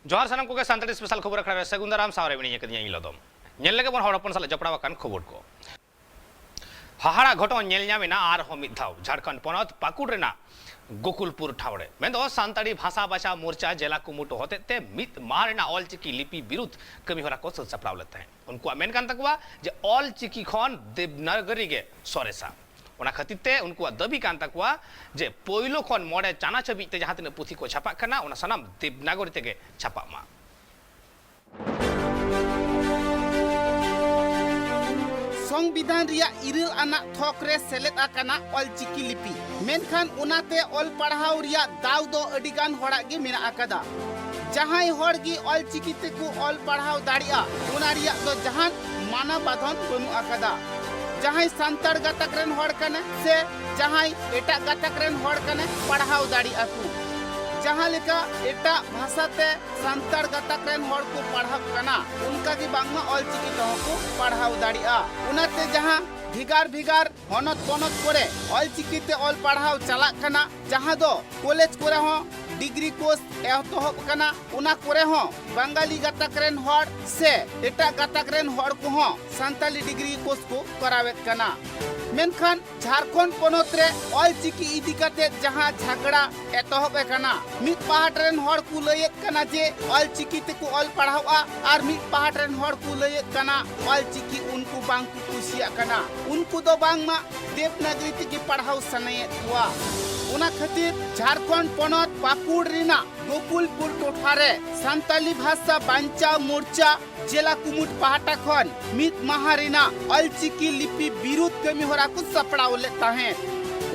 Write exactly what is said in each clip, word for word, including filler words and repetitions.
ᱡᱚᱦᱟᱨ ᱥᱟᱱᱟᱢ ᱠᱚᱜᱮ, ᱥᱟᱱᱛᱟᱲᱤ ᱥᱯᱮᱥᱟᱞ ᱠᱷᱚᱵᱚᱨ ᱟᱠᱷᱲᱟ ᱨᱮ ᱥᱟᱹᱜᱩᱱ ᱫᱟᱨᱟᱢ᱾ ᱥᱟᱶᱨᱮ ᱢᱤᱱᱟᱹᱧᱟ ᱠᱟᱹᱫᱤᱧᱟ ᱤᱧ ᱞᱚᱫᱚᱢ᱾ ᱧᱮᱞ ᱞᱮᱜᱮ ᱵᱚᱱ ᱦᱚᱲ ᱦᱚᱯᱚᱱ ᱥᱟᱞᱟᱜ ᱡᱚᱯᱲᱟᱣ ᱟᱠᱟᱱ ᱠᱷᱚᱵᱚᱨ ᱠᱚ᱾ ᱦᱟᱦᱟᱲᱟ ᱜᱷᱚᱴᱚᱱ ᱧᱮᱞ ᱧᱟᱢ ᱮᱱᱟ ᱟᱨᱦᱚᱸ ᱢᱤᱫ ᱫᱷᱟᱣ᱾ ᱡᱷᱟᱲᱠᱷᱚᱸᱰ ᱯᱚᱱᱚᱛ ᱯᱟᱹᱠᱩᱲ ᱨᱮᱱᱟᱜ ᱜᱳᱠᱩᱞᱯᱩᱨ ᱴᱷᱟᱶ ᱨᱮ ᱢᱮᱱᱫᱚ ᱥᱟᱱᱛᱟᱲᱤ ᱵᱷᱟᱥᱟ ᱵᱟᱪᱷᱟᱣ ᱢᱳᱨᱪᱟ ᱡᱮᱞᱟ ᱠᱩᱢᱩᱴ ᱦᱚᱛᱮᱛ ᱛᱮ ᱢᱤᱫ ᱢᱟᱦᱟ ᱨᱮᱱᱟᱜ ᱚᱞᱪᱤᱠᱤ ᱞᱤᱯᱤ ᱵᱤᱨᱩᱫᱷ ᱠᱟᱹᱢᱤ ᱦᱚᱨᱟ ᱠᱚ ᱥᱟᱹᱛ ᱥᱟᱯᱲᱟᱣ ᱞᱮᱫ ᱛᱟᱦᱮᱸᱫ᱾ ᱩᱱᱠᱩᱣᱟᱜ ᱢᱮᱱ ᱠᱟᱱ ᱛᱟᱠᱚᱣᱟ ᱡᱮ ᱚᱞᱪᱤᱠᱤ ᱠᱷᱚᱱ ᱫᱮᱵᱽᱱᱟᱜᱚᱨᱤ ᱜᱮ ᱥᱚᱨᱮᱥᱟ᱾ ᱚᱱᱟ ᱠᱷᱟᱹᱛᱤᱨ ᱛᱮ ᱩᱱᱠᱩᱣᱟᱜ ᱫᱟᱹᱵᱤ ᱠᱟᱱ ᱛᱟᱠᱚᱣᱟ ᱡᱮ ᱯᱳᱭᱞᱳ ᱠᱷᱚᱱ ᱢᱚᱬᱮ ᱪᱟᱱᱟᱪ ᱦᱟᱹᱵᱤᱡ ᱛᱮ ᱡᱟᱦᱟᱸ ᱛᱤᱱᱟᱹᱜ ᱯᱩᱛᱷᱤ ᱠᱚ ᱪᱷᱟᱯᱟᱜ ᱠᱟᱱᱟ, ᱚᱱᱟ ᱥᱟᱱᱟᱢ ᱫᱮᱵᱽᱱᱟᱜᱚᱨᱤ ᱛᱮᱜᱮ ᱪᱷᱟᱯᱟᱜ ᱢᱟ᱾ ᱥᱚᱝᱵᱤᱫᱷᱟᱱ ᱨᱮᱭᱟᱜ ᱤᱨᱟᱹᱞ ᱟᱱᱟᱜ ᱛᱷᱚᱠ ᱨᱮ ᱥᱮᱞᱮᱫ ᱟᱠᱟᱱᱟ ᱚᱞᱪᱤᱠᱤ ᱞᱤᱯᱤ, ᱢᱮᱱᱠᱷᱟᱱ ᱚᱱᱟᱛᱮ ᱚᱞ ᱯᱟᱲᱦᱟᱣ ᱨᱮᱭᱟᱜ ᱫᱟᱣ ᱫᱚ ᱟᱹᱰᱤ ᱜᱟᱱ ᱦᱚᱲᱟᱜ ᱜᱮ ᱢᱮᱱᱟᱜ ᱟᱠᱟᱫᱟ᱾ ᱡᱟᱦᱟᱸᱭ ᱦᱚᱲ ᱜᱮ ᱚᱞᱪᱤᱠᱤ ᱛᱮᱠᱚ ᱚᱞ ᱯᱟᱲᱦᱟᱣ ᱫᱟᱲᱮᱭᱟᱜᱼᱟ, ᱚᱱᱟ ᱨᱮᱭᱟᱜ ᱫᱚ ᱡᱟᱦᱟᱱ ᱢᱟᱱᱟ ᱵᱟᱫᱷᱚᱱ ᱵᱟᱹᱱᱩᱜ ᱟᱠᱟᱫᱟ᱾ ᱡᱟᱦᱟᱸᱭ ᱥᱟᱱᱛᱟᱲ ᱜᱟᱛᱟᱠ ᱨᱮᱱ ᱦᱚᱲ ᱠᱟᱱᱟᱭ ᱥᱮ ᱡᱟᱦᱟᱸᱭ ᱮᱴᱟᱜ ᱜᱟᱛᱟᱠ ᱨᱮᱱ ᱦᱚᱲ ᱠᱟᱱᱟᱭ, ᱯᱟᱲᱦᱟᱣ ᱫᱟᱲᱮᱭᱟᱜᱼᱟ ᱠᱚ᱾ ᱡᱟᱦᱟᱸ ᱞᱮᱠᱟ ᱮᱴᱟᱜ ᱵᱷᱟᱥᱟ ᱛᱮ ᱥᱟᱱᱛᱟᱲ ᱜᱟᱛᱟᱠ ᱨᱮᱱ ᱦᱚᱲ ᱠᱚ ᱯᱟᱲᱦᱟᱜ ᱠᱟᱱᱟ, ᱚᱱᱠᱟ ᱜᱮ ᱵᱟᱝᱢᱟ ᱚᱞᱪᱤᱠᱤ ᱛᱮᱦᱚᱸ ᱠᱚ ᱯᱟᱲᱦᱟᱣ ᱫᱟᱲᱮᱭᱟᱜᱼᱟ᱾ ᱚᱱᱟᱛᱮ ᱡᱟᱦᱟᱸ ᱵᱷᱮᱜᱟᱨ ᱵᱷᱮᱜᱟᱨ ᱦᱚᱱᱚᱛ ᱯᱚᱱᱚᱛ ᱠᱚᱨᱮ ᱚᱞᱪᱤᱠᱤ ᱛᱮ ᱚᱞ ᱯᱟᱲᱦᱟᱣ ᱪᱟᱞᱟᱜ ᱠᱟᱱᱟ, ᱡᱟᱦᱟᱸ ᱫᱚ ᱠᱚᱞᱮᱡᱽ ᱠᱚᱨᱮ ᱦᱚᱸ ᱰᱤᱜᱽᱨᱤ ᱠᱳᱨᱥ ᱮᱛᱚᱦᱚᱵ ᱠᱟᱱᱟ, ᱚᱱᱟ ᱠᱚᱨᱮ ᱦᱚᱸ ᱵᱟᱝᱜᱟᱞᱤ ᱜᱟᱛᱟᱠ ᱨᱮᱱ ᱦᱚᱲ ᱥᱮ ᱮᱴᱟᱜ ᱜᱟᱛᱟᱠ ᱨᱮᱱ ᱦᱚᱲ ᱠᱚᱦᱚᱸ ᱥᱟᱱᱛᱟᱞᱤ ᱰᱤᱜᱽᱨᱤ ᱠᱳᱨᱥ ᱠᱚ ᱠᱚᱨᱟᱣᱮᱫ ᱠᱟᱱᱟ᱾ ᱢᱮᱱᱠᱷᱟᱱ ᱡᱷᱟᱲᱠᱷᱚᱸᱰ ᱯᱚᱱᱚᱛ ᱨᱮ ᱚᱞᱪᱤᱠᱤ ᱤᱫᱤ ᱠᱟᱛᱮ ᱡᱟᱦᱟᱸ ᱡᱷᱟᱜᱽᱲᱟ ᱮᱛᱚᱦᱚᱵ ᱟᱠᱟᱱᱟ, ᱢᱤᱫ ᱯᱟᱦᱴᱟ ᱨᱮᱱ ᱦᱚᱲ ᱠᱚ ᱞᱟᱹᱭᱮᱫ ᱠᱟᱱᱟ ᱡᱮ ᱚᱞᱪᱤᱠᱤ ᱛᱮᱠᱚ ᱚᱞ ᱯᱟᱲᱦᱟᱣᱼᱟ, ᱟᱨ ᱢᱤᱫ ᱯᱟᱦᱴᱟ ᱨᱮᱱ ᱦᱚᱲ ᱠᱚ ᱞᱟᱹᱭᱮᱫ ᱠᱟᱱᱟ ᱚᱞᱪᱤᱠᱤ ᱩᱱᱠᱩ ᱵᱟᱝ ᱠᱚ ᱠᱩᱥᱤᱭᱟᱜ ᱠᱟᱱᱟ, ᱩᱱᱠᱩ ᱫᱚ ᱵᱟᱝᱢᱟ ᱫᱮᱵᱽᱱᱟᱜᱽᱨᱤ ᱛᱮᱜᱮ ᱯᱟᱲᱦᱟᱣ ᱥᱟᱱᱟᱭᱮᱫ ᱠᱚᱣᱟ᱾ ᱚᱱᱟ ᱠᱷᱟᱹᱛᱤᱨ ᱡᱷᱟᱲᱠᱷᱚᱸᱰ ᱯᱚᱱᱚᱛ ᱯᱟᱹᱠᱩᱲ ᱨᱮᱱᱟᱜ ᱜᱳᱠᱩᱞᱯᱩᱨ ᱴᱚᱴᱷᱟ ᱨᱮ ᱥᱟᱱᱛᱟᱞᱤ ᱵᱷᱟᱥᱟ ᱵᱟᱧᱪᱟᱣ ᱢᱳᱨᱪᱟ ᱡᱮᱞᱟ ᱠᱩᱢᱩᱴ ᱯᱟᱦᱴᱟ ᱠᱷᱚᱱ ᱢᱤᱫ ᱢᱟᱦᱟ ᱨᱮᱱᱟᱜ ᱚᱞᱪᱤᱠᱤ ᱞᱤᱯᱤ ᱵᱤᱨᱩᱫᱷ ᱠᱟᱹᱢᱤ ᱦᱚᱨᱟ ᱠᱚ ᱥᱟᱯᱲᱟᱣ ᱞᱮᱫ ᱛᱟᱦᱮᱸᱫ᱾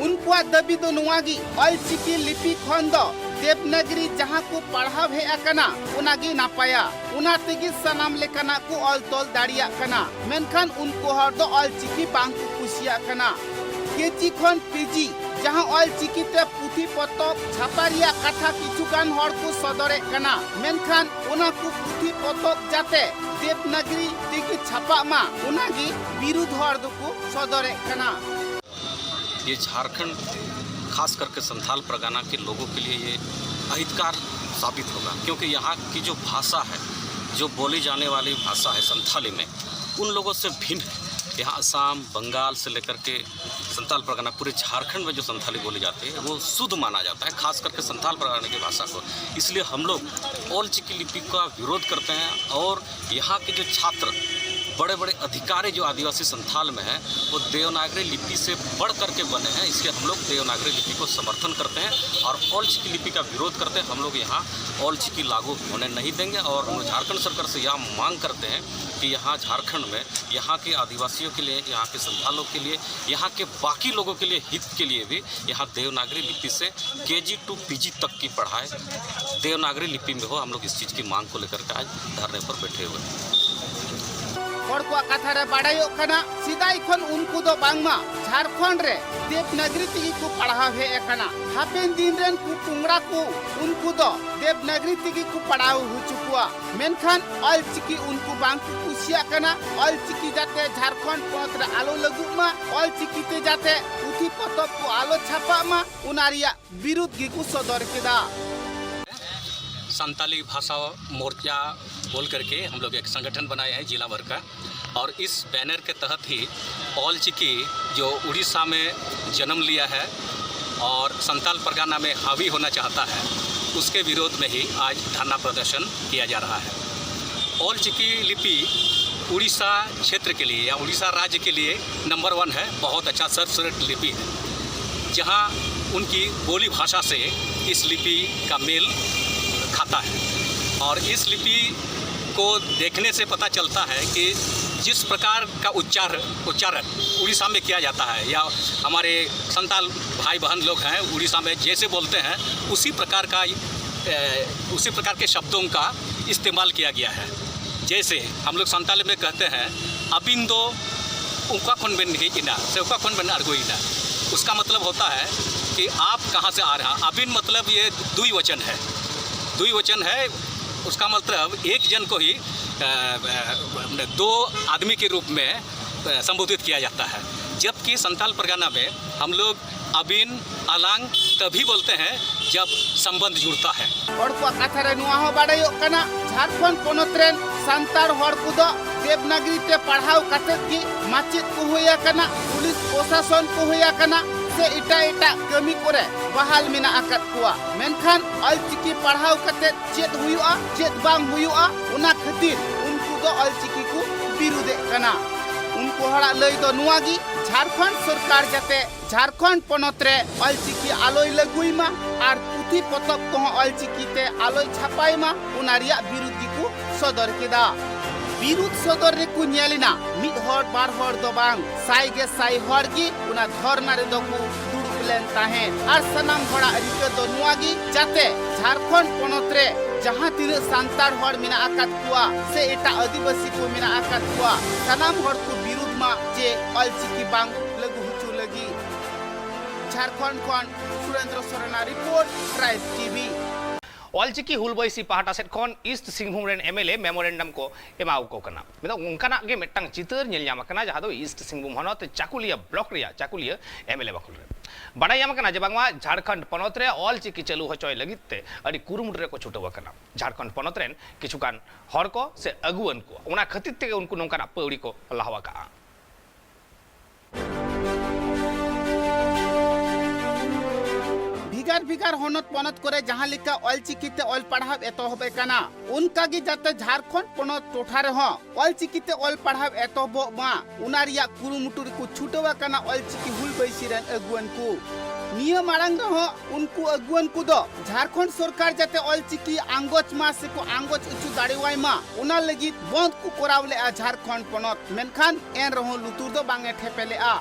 ᱩᱱᱠᱩᱣᱟᱜ ᱫᱟᱹᱵᱤ ᱫᱚ ᱱᱚᱣᱟ ᱜᱮ, ᱚᱞᱪᱤᱠᱤ ᱞᱤᱯᱤ ᱠᱷᱚᱱ ᱫᱚ ᱫᱮᱵᱽᱱᱟᱜᱽᱨᱤ ᱡᱟᱦᱟᱸ ᱠᱚ ᱯᱟᱲᱦᱟᱣ ᱦᱮᱡ ᱟᱠᱟᱱᱟ, ᱚᱱᱟ ᱜᱮ ᱱᱟᱯᱟᱭᱟ᱾ ᱚᱱᱟ ᱛᱮᱜᱮ ᱥᱟᱱᱟᱢ ᱞᱮᱠᱟᱱᱟᱜ ᱠᱚ ᱚᱞ ᱛᱚᱞ ᱫᱟᱲᱮᱭᱟᱜ ᱠᱟᱱᱟ, ᱢᱮᱱᱠᱷᱟᱱ ᱩᱱᱠᱩ ᱦᱚᱲ ᱫᱚ ᱚᱞᱪᱤᱠᱤ ᱵᱟᱝ ᱠᱚ ᱠᱩᱥᱤᱭᱟᱜ ᱠᱟᱱᱟ᱾ ᱠᱮᱡᱤ ᱠᱷᱚᱱ ᱯᱤᱡᱤ ᱡᱟᱦᱟᱸ ᱚᱞᱪᱤᱠᱤ ᱛᱮ ᱯᱩᱛᱷᱤ ᱯᱚᱛᱚᱵ ᱪᱷᱟᱯᱟ ᱨᱮᱭᱟᱜ ᱠᱟᱛᱷᱟ ᱠᱤᱪᱷᱩ ᱜᱟᱱ ᱦᱚᱲ ᱠᱚ ᱥᱚᱫᱚᱨᱮᱫ ᱠᱟᱱᱟ, ᱢᱮᱱᱠᱷᱟᱱ ᱚᱱᱟ ᱠᱚ ᱯᱩᱛᱷᱤ ᱯᱚᱛᱚᱵ ᱡᱟᱛᱮ ᱫᱮᱵᱽᱱᱟᱜᱽᱨᱤ ᱛᱮᱜᱮ ᱪᱷᱟᱯᱟᱜ ᱢᱟ, ᱚᱱᱟ ᱜᱮ ᱵᱤᱨᱩᱫᱷ ᱦᱚᱲ ᱫᱚᱠᱚ ᱥᱚᱫᱚᱨᱮᱫ ᱠᱟᱱᱟ᱾ ये झारखंड, खास करके संथाल परगना के लोगों के लिए ये अहितकार साबित होगा, क्योंकि यहाँ की जो भाषा है, जो बोली जाने वाली भाषा है संथाली में, उन लोगों से भिन्न यहाँ असम, बंगाल से लेकर के संताल परगना, पूरे झारखंड में जो संथाली बोली जाती है, वो शुद्ध माना जाता है, खास करके संताल परगना की भाषा को। इसलिए हम लोग ऑल चिकी लिपि का विरोध करते हैं और यहाँ के जो छात्र, बड़े बड़े अधिकारी जो आदिवासी संथाल में हैं, वो देवनागरी लिपि से बढ़ करके बने हैं, इसलिए हम लोग देवनागरी लिपि को समर्थन करते हैं और ऑल चिकी लिपि का विरोध करते हैं। हम लोग यहाँ ऑल चिकी लागू होने नहीं देंगे और हम लोग झारखंड सरकार से यह मांग करते हैं कि यहाँ झारखंड में यहाँ के आदिवासियों के लिए, यहाँ के संथालों के लिए, यहाँ के बाकी लोगों के लिए, हित के लिए भी यहाँ देवनागरी लिपि से केजी टू पीजी तक की पढ़ाई देवनागरी लिपि में हो। हम लोग इस चीज़ की मांग को लेकर के आज धरने पर बैठे हुए हैं। ᱦᱚᱲ ᱠᱚᱣᱟᱜ ᱠᱟᱛᱷᱟ ᱨᱮ ᱵᱟᱰᱟᱭᱚᱜ ᱠᱟᱱᱟ, ᱥᱮᱫᱟᱭ ᱠᱷᱚᱱ ᱩᱱᱠᱩ ᱫᱚ ᱵᱟᱝᱢᱟ ᱡᱷᱟᱲᱠᱷᱚᱸᱰ ᱨᱮ ᱫᱮᱵᱽᱱᱟᱜᱽᱨᱤ ᱛᱮᱜᱮ ᱠᱚ ᱯᱟᱲᱦᱟᱣ ᱦᱮᱡ ᱟᱠᱟᱱᱟ᱾ ᱦᱟᱯᱮᱱ ᱫᱤᱱ ᱨᱮᱱ ᱠᱚ ᱯᱚᱝᱲᱟ ᱠᱚ ᱩᱱᱠᱩ ᱫᱚ ᱫᱮᱵᱽᱱᱟᱜᱽᱨᱤ ᱛᱮᱜᱮ ᱠᱚ ᱯᱟᱲᱦᱟᱣ ᱦᱚᱪᱚ ᱠᱚᱣᱟ᱾ ᱢᱮᱱᱠᱷᱟᱱ ᱚᱞ ᱪᱤᱠᱤ ᱩᱱᱠᱩ ᱵᱟᱝ ᱠᱚ ᱠᱩᱥᱤᱭᱟᱜ ᱠᱟᱱᱟ᱾ ᱚᱞ ᱪᱤᱠᱤ ᱡᱟᱛᱮ ᱡᱷᱟᱲᱠᱷᱚᱸᱰ ᱯᱚᱱᱚᱛ ᱨᱮ ᱟᱞᱚ ᱞᱟᱹᱜᱩᱜ ᱢᱟ, ᱚᱞ ᱪᱤᱠᱤ ᱛᱮ ᱡᱟᱛᱮ ᱯᱩᱛᱷᱤ ᱯᱚᱛᱚᱵ ᱠᱚ ᱟᱞᱚ ᱪᱷᱟᱯᱟᱜ ᱢᱟ, ᱚᱱᱟ ᱨᱮᱭᱟᱜ ᱵᱤᱨᱩᱫᱷ ᱜᱮᱠᱚ ᱥᱚᱫᱚᱨ ᱠᱮᱫᱟ᱾ संताली भाषा मोर्चा बोल करके हम लोग एक संगठन बनाए हैं जिला भर का, और इस बैनर के तहत ही ऑल चिकी जो उड़ीसा में जन्म लिया है और संताल परगना में हावी होना चाहता है, उसके विरोध में ही आज धरना प्रदर्शन किया जा रहा है। ऑल चिकी लिपि उड़ीसा क्षेत्र के लिए या उड़ीसा राज्य के लिए नंबर वन है, बहुत अच्छा सर्वश्रेष्ठ लिपि है, जहाँ उनकी बोली भाषा से इस लिपि का मेल खाता है। और इस लिपि को देखने से पता चलता है कि जिस प्रकार का उच्चार उच्चारण उड़ीसा में किया जाता है या हमारे संताल भाई बहन लोग हैं उड़ीसा में जैसे बोलते हैं, उसी प्रकार का ए, उसी प्रकार के शब्दों का इस्तेमाल किया गया है। जैसे हम लोग संताली में कहते हैं, ᱟᱹᱵᱤᱱ ᱫᱚ ᱚᱠᱟ ᱠᱷᱚᱱ ᱵᱮᱱ ᱦᱮᱡ ᱮᱱᱟ ᱥᱮ ᱚᱠᱟ ᱠᱷᱚᱱ ᱵᱮᱱ ᱟᱬᱜᱚᱭᱮᱱᱟ, उसका मतलब होता है कि आप कहाँ से आ रहे हैं। ᱟᱹᱵᱤᱱ मतलब ये द्विवचन है, द्विवचन है। उसका मतलब एक जन को ही अ, अ, दो आदमी के रूप में अ, संबोधित किया जाता है, जबकि संताल परगना में हम लोग ᱟᱹᱵᱤᱱ ᱟᱞᱟᱝ ᱛᱟᱵᱷᱤ ᱵᱚᱞᱛᱮ ᱦᱮᱸ ᱡᱟᱵ ᱥᱚᱢᱵᱚᱱᱫᱷ ᱡᱩᱲᱛᱟ ᱦᱮᱸ᱾ ᱦᱚᱲ ᱠᱚᱣᱟᱜ ᱠᱟᱛᱷᱟ ᱨᱮ ᱱᱚᱣᱟ ᱦᱚᱸ ᱵᱟᱰᱟᱭᱚᱜ ᱠᱟᱱᱟ, ᱡᱷᱟᱲᱠᱷᱚᱸᱰ ᱯᱚᱱᱚᱛ ᱨᱮᱱ ᱥᱟᱱᱛᱟᱲ ᱦᱚᱲ ᱠᱚᱫᱚ ᱫᱮᱵᱽᱱᱟᱜᱽᱨᱤ ᱛᱮ ᱯᱟᱲᱦᱟᱣ ᱠᱟᱛᱮᱫ ᱜᱮ ᱢᱟᱪᱮᱫ ᱠᱚ ᱦᱩᱭ ᱟᱠᱟᱱᱟ, ᱯᱩᱞᱤᱥ ᱯᱨᱚᱥᱟᱥᱚᱱ ᱠᱚ ᱦᱩᱭ ᱟᱠᱟᱱᱟ, ᱥᱮ ᱮᱴᱟᱜ ᱮᱴᱟᱜ ᱠᱟᱹᱢᱤ ᱠᱚᱨᱮ ᱵᱟᱦᱟᱞ ᱢᱮᱱᱟᱜ ᱟᱠᱟᱫ ᱠᱚᱣᱟ᱾ ᱢᱮᱱᱠᱷᱟᱱ ᱚᱞᱪᱤᱠᱤ ᱯᱟᱲᱦᱟᱣ ᱠᱟᱛᱮᱫ ᱪᱮᱫ ᱦᱩᱭᱩᱜᱼᱟ, ᱪᱮᱫ ᱵᱟᱝ ᱦᱩᱭᱩᱜᱼᱟ, ᱚᱱᱟ ᱠᱷᱟᱹᱛᱤᱨ ᱩᱱᱠᱩ ᱫᱚ ᱚᱞᱪᱤᱠᱤ ᱠᱚ ᱵᱤᱨᱩᱫᱷᱮᱫ ᱠᱟᱱᱟ᱾ ᱩᱱᱠᱩ ᱦᱚᱲᱟᱜ ᱞᱟᱹᱭ ᱫᱚ ᱱᱚᱣᱟ ᱜᱮ, ᱡᱷᱟᱲᱠᱷᱚᱸᱰ ᱥᱚᱨᱠᱟᱨ ᱡᱟᱛᱮ ᱡᱷᱟᱲᱠᱷᱚᱸᱰ ᱯᱚᱱᱚᱛ ᱨᱮ ᱚᱞᱪᱤᱠᱤ ᱟᱞᱚᱭ ᱞᱟᱹᱜᱩᱭ ᱢᱟ ᱟᱨ ᱯᱩᱛᱷᱤ ᱯᱚᱛᱚᱵ ᱠᱚᱦᱚᱸ ᱚᱞᱪᱤᱠᱤ ᱛᱮ ᱟᱞᱚᱭ ᱪᱷᱟᱯᱟᱭ ᱢᱟ, ᱚᱱᱟ ᱨᱮᱭᱟᱜ ᱵᱤᱨᱩᱫᱷ ᱜᱮᱠᱚ ᱥᱚᱫᱚᱨ ᱠᱮᱫᱟ᱾ ᱵᱤᱨᱩᱫᱷ ᱥᱚᱫᱚᱨ ᱨᱮᱠᱚ ᱧᱮᱞ ᱮᱱᱟ ᱢᱤᱫ ᱦᱚᱲ ᱵᱟᱨ ᱦᱚᱲ ᱫᱚ ᱵᱟᱝ, ᱥᱟᱭ ᱜᱮ ᱥᱟᱭ ᱦᱚᱲ ᱜᱮ ᱚᱱᱟ ᱫᱷᱚᱨᱱᱟ ᱨᱮᱫᱚ ᱠᱚ ᱫᱩᱲᱩᱵ ᱞᱮᱱ ᱛᱟᱦᱮᱸᱫ᱾ ᱟᱨ ᱥᱟᱱᱟᱢ ᱦᱚᱲᱟᱜ ᱨᱤᱠᱟᱹ ᱫᱚ ᱱᱚᱣᱟ ᱜᱮ, ᱡᱟᱛᱮ ᱡᱷᱟᱲᱠᱷᱚᱸᱰ ᱯᱚᱱᱚᱛ ᱨᱮ ᱡᱟᱦᱟᱸ ᱛᱤᱱᱟᱹᱜ ᱥᱟᱱᱛᱟᱲ ᱦᱚᱲ ᱢᱮᱱᱟᱜ ᱟᱠᱟᱫ ᱠᱚᱣᱟ ᱥᱮ ᱮᱴᱟᱜ ᱟᱹᱫᱤᱵᱟᱹᱥᱤ ᱠᱚ ᱢᱮᱱᱟᱜ ᱟᱠᱟᱫ ᱠᱚᱣᱟ, ᱥᱟᱱᱟᱢ ᱦᱚᱲ ᱠᱚ ᱵᱤᱨᱩᱫᱷ ᱢᱟ ᱡᱮ ᱚᱞᱪᱤᱠᱤ ᱵᱟᱝ ᱞᱟᱹᱜᱩ ᱦᱚᱪᱚ ᱞᱟᱹᱜᱤᱫ᱾ ᱡᱷᱟᱲᱠᱷᱚᱸᱰ ᱠᱷᱚᱱ ᱥᱩᱨᱮᱱᱫᱨᱚ ᱥᱚᱨᱮᱱᱟᱜ ᱨᱤᱯᱳᱨᱴ, ᱴᱨᱟᱭᱤᱵᱽ ᱴᱤᱵᱷᱤ᱾ ᱚᱞᱪᱤᱠᱤ ᱦᱩᱞ ᱵᱟᱹᱭᱥᱤ ᱯᱟᱦᱴᱟ ᱥᱮᱫ ᱠᱷᱚᱱ ᱤᱥᱴ ᱥᱤᱝᱵᱷᱩᱢ ᱨᱮᱱ ᱮᱢᱮᱞᱮ ᱢᱮᱢᱳᱨᱮᱱᱰᱟᱢ ᱠᱚ ᱮᱢᱟᱣᱟᱠᱚ ᱠᱟᱱᱟ᱾ ᱢᱮᱱᱫᱚ ᱚᱱᱠᱟᱱᱟᱜ ᱜᱮ ᱢᱤᱫᱴᱟᱝ ᱪᱤᱛᱟᱹᱨ ᱧᱮᱞ ᱧᱟᱢ ᱟᱠᱟᱱᱟ, ᱡᱟᱦᱟᱸ ᱫᱚ ᱤᱥᱴ ᱥᱤᱝᱵᱷᱩᱢ ᱦᱚᱱᱚᱛ ᱪᱟᱠᱩᱞᱤᱭᱟᱹ ᱵᱞᱚᱠ ᱨᱮᱭᱟᱜ ᱪᱟᱠᱩᱞᱤᱭᱟᱹ ᱮᱢᱮᱞᱮ ᱵᱟᱠᱷᱩᱞ ᱨᱮ᱾ ᱵᱟᱰᱟᱭ ᱧᱟᱢ ᱟᱠᱟᱱᱟ ᱡᱮ ᱵᱟᱝᱢᱟ ᱡᱷᱟᱲᱠᱷᱚᱸᱰ ᱯᱚᱱᱚᱛ ᱨᱮ ᱚᱞᱪᱤᱠᱤ ᱪᱟᱹᱞᱩ ᱦᱚᱪᱚᱭ ᱞᱟᱹᱜᱤᱫ ᱛᱮ ᱟᱹᱰᱤ ᱠᱩᱨᱩᱢᱩᱴᱩ ᱨᱮᱠᱚ ᱪᱷᱩᱴᱟᱹᱣ ᱟᱠᱟᱱᱟ ᱡᱷᱟᱲᱠᱷᱚᱸᱰ ᱯᱚᱱᱚᱛ ᱨᱮᱱ ᱠᱤᱪᱷᱩᱜᱟᱱ ᱦᱚᱲ ᱠᱚ ᱥᱮ ᱟᱹᱜᱩᱣᱟᱹᱱ ᱠᱚ᱾ ᱚᱱᱟ ᱠᱷᱟᱹᱛᱤᱨ ᱛᱮᱜᱮ ᱩᱱᱠᱩ ᱱᱚᱝᱠᱟᱱᱟᱜ ᱯᱟᱹᱣᱲᱤ ᱠᱚ ᱞᱟᱦᱟᱣ ᱟᱠᱟᱜᱼᱟ᱾ ᱵᱷᱮᱜᱟᱨ ᱵᱷᱮᱜᱟᱨ ᱦᱚᱱᱚᱛ ᱯᱚᱱᱚᱛ ᱠᱚᱨᱮ ᱡᱟᱦᱟᱸ ᱞᱮᱠᱟ ᱚᱞᱪᱤᱠᱤ ᱛᱮ ᱚᱞ ᱯᱟᱲᱦᱟᱣ ᱮᱛᱚᱦᱚᱵ ᱟᱠᱟᱱᱟ, ᱚᱱᱠᱟ ᱜᱮ ᱡᱟᱛᱮ ᱡᱷᱟᱲᱠᱷᱚᱸᱰ ᱯᱚᱱᱚᱛ ᱴᱚᱴᱷᱟ ᱨᱮᱦᱚᱸ ᱚᱞᱪᱤᱠᱤ ᱛᱮ ᱚᱞ ᱯᱟᱲᱦᱟᱣ ᱮᱛᱚᱦᱚᱵᱚᱜ ᱢᱟ, ᱚᱱᱟ ᱨᱮᱭᱟᱜ ᱠᱩᱨᱩᱢᱩᱴᱩ ᱨᱮᱠᱚ ᱪᱷᱩᱴᱟᱹᱣ ᱟᱠᱟᱱᱟ ᱚᱞᱪᱤᱠᱤ ᱦᱩᱞ ᱵᱟᱹᱭᱥᱤ ᱨᱮᱱ ᱟᱹᱜᱩᱣᱟᱹᱱ ᱠᱚ᱾ ᱱᱤᱭᱟᱹ ᱢᱟᱲᱟᱝ ᱨᱮᱦᱚᱸ ᱩᱱᱠᱩ ᱟᱹᱜᱩᱣᱟᱹᱱ ᱠᱚᱫᱚ ᱡᱷᱟᱲᱠᱷᱚᱸᱰ ᱥᱚᱨᱠᱟᱨ ᱡᱟᱛᱮ ᱚᱞᱪᱤᱠᱤ ᱟᱸᱜᱚᱪ ᱢᱟ ᱥᱮᱠᱚ ᱟᱸᱜᱚᱪ ᱦᱚᱪᱚ ᱫᱟᱲᱮᱣᱟᱭ ᱢᱟ, ᱚᱱᱟ ᱞᱟᱹᱜᱤᱫ ᱵᱚᱸᱫᱽ ᱠᱚ ᱠᱚᱨᱟᱣ ᱞᱮᱫᱼᱟ ᱡᱷᱟᱲᱠᱷᱚᱸᱰ ᱯᱚᱱᱚᱛ, ᱢᱮᱱᱠᱷᱟᱱ ᱮᱱ ᱨᱮᱦᱚᱸ ᱞᱩᱛᱩᱨ ᱫᱚ ᱵᱟᱝ ᱮ ᱴᱷᱮᱯᱮ ᱞᱮᱫᱼᱟ᱾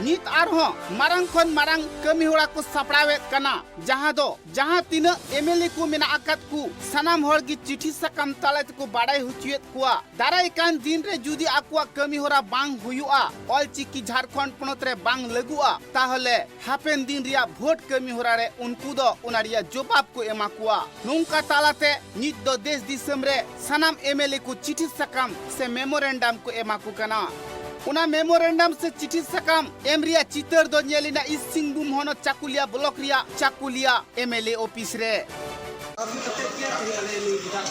ᱱᱤᱛ ᱟᱨᱦᱚᱸ ᱢᱟᱨᱟᱝ ᱠᱷᱚᱱ ᱢᱟᱨᱟᱝ ᱠᱟᱹᱢᱤ ᱦᱚᱨᱟ ᱠᱚ ᱥᱟᱯᱲᱟᱣᱮᱫ ᱠᱟᱱᱟ, ᱡᱟᱦᱟᱸ ᱫᱚ ᱡᱟᱦᱟᱸ ᱛᱤᱱᱟᱹᱜ ᱮᱢᱮᱞᱮ ᱠᱚ ᱢᱮᱱᱟᱜ ᱟᱠᱟᱫ ᱠᱚ, ᱥᱟᱱᱟᱢ ᱦᱚᱲ ᱜᱮ ᱪᱤᱴᱷᱤ ᱥᱟᱠᱟᱢ ᱛᱟᱞᱟ ᱛᱮᱠᱚ ᱵᱟᱲᱟᱭ ᱦᱚᱪᱚᱭᱮᱫ ᱠᱚᱣᱟ᱾ ᱫᱟᱨᱟᱭ ᱠᱟᱱ ᱫᱤᱱ ᱨᱮ ᱡᱩᱫᱤ ᱟᱠᱚᱣᱟᱜ ᱠᱟᱹᱢᱤ ᱦᱚᱨᱟ ᱵᱟᱝ ᱦᱩᱭᱩᱜᱼᱟ, ᱚᱞᱪᱤᱠᱤ ᱡᱷᱟᱲᱠᱷᱚᱸᱰ ᱯᱚᱱᱚᱛ ᱨᱮ ᱵᱟᱝ ᱞᱟᱹᱜᱩᱜᱼᱟ, ᱛᱟᱦᱚᱞᱮ ᱦᱟᱯᱮᱱ ᱫᱤᱱ ᱨᱮᱭᱟᱜ ᱵᱷᱳᱴ ᱠᱟᱹᱢᱤ ᱦᱚᱨᱟ ᱨᱮ ᱩᱱᱠᱩ ᱫᱚ ᱚᱱᱟ ᱨᱮᱭᱟᱜ ᱡᱚᱵᱟᱵ ᱠᱚ ᱮᱢᱟ ᱠᱚᱣᱟ᱾ ᱱᱚᱝᱠᱟ ᱛᱟᱞᱟᱛᱮ ᱱᱤᱛ ᱫᱚ ᱫᱮᱥ ᱫᱤᱥᱚᱢ ᱨᱮ ᱥᱟᱱᱟᱢ ᱮᱢᱮᱞᱮ ᱠᱚ ᱪᱤᱴᱷᱤ ᱥᱟᱠᱟᱢ ᱥᱮ ᱢᱮᱢᱳᱨᱮᱱᱰᱟᱢ ᱠᱚ ᱮᱢᱟ ᱠᱚ ᱠᱟᱱᱟ᱾ ᱚᱱᱟ ᱢᱮᱢᱳᱨᱮᱱᱰᱟᱢ ᱥᱮ ᱪᱤᱴᱷᱤ ᱥᱟᱠᱟᱢ ᱮᱢ ᱨᱮᱭᱟᱜ ᱪᱤᱛᱟᱹᱨ ᱫᱚ ᱧᱮᱞ ᱮᱱᱟ ᱤᱥᱴ ᱥᱤᱝᱵᱷᱩᱢ ᱦᱚᱱᱚᱛ ᱪᱟᱠᱩᱞᱤᱭᱟ ᱵᱞᱚᱠ ᱨᱮᱭᱟᱜ Chakulia M L A office ᱨᱮ᱾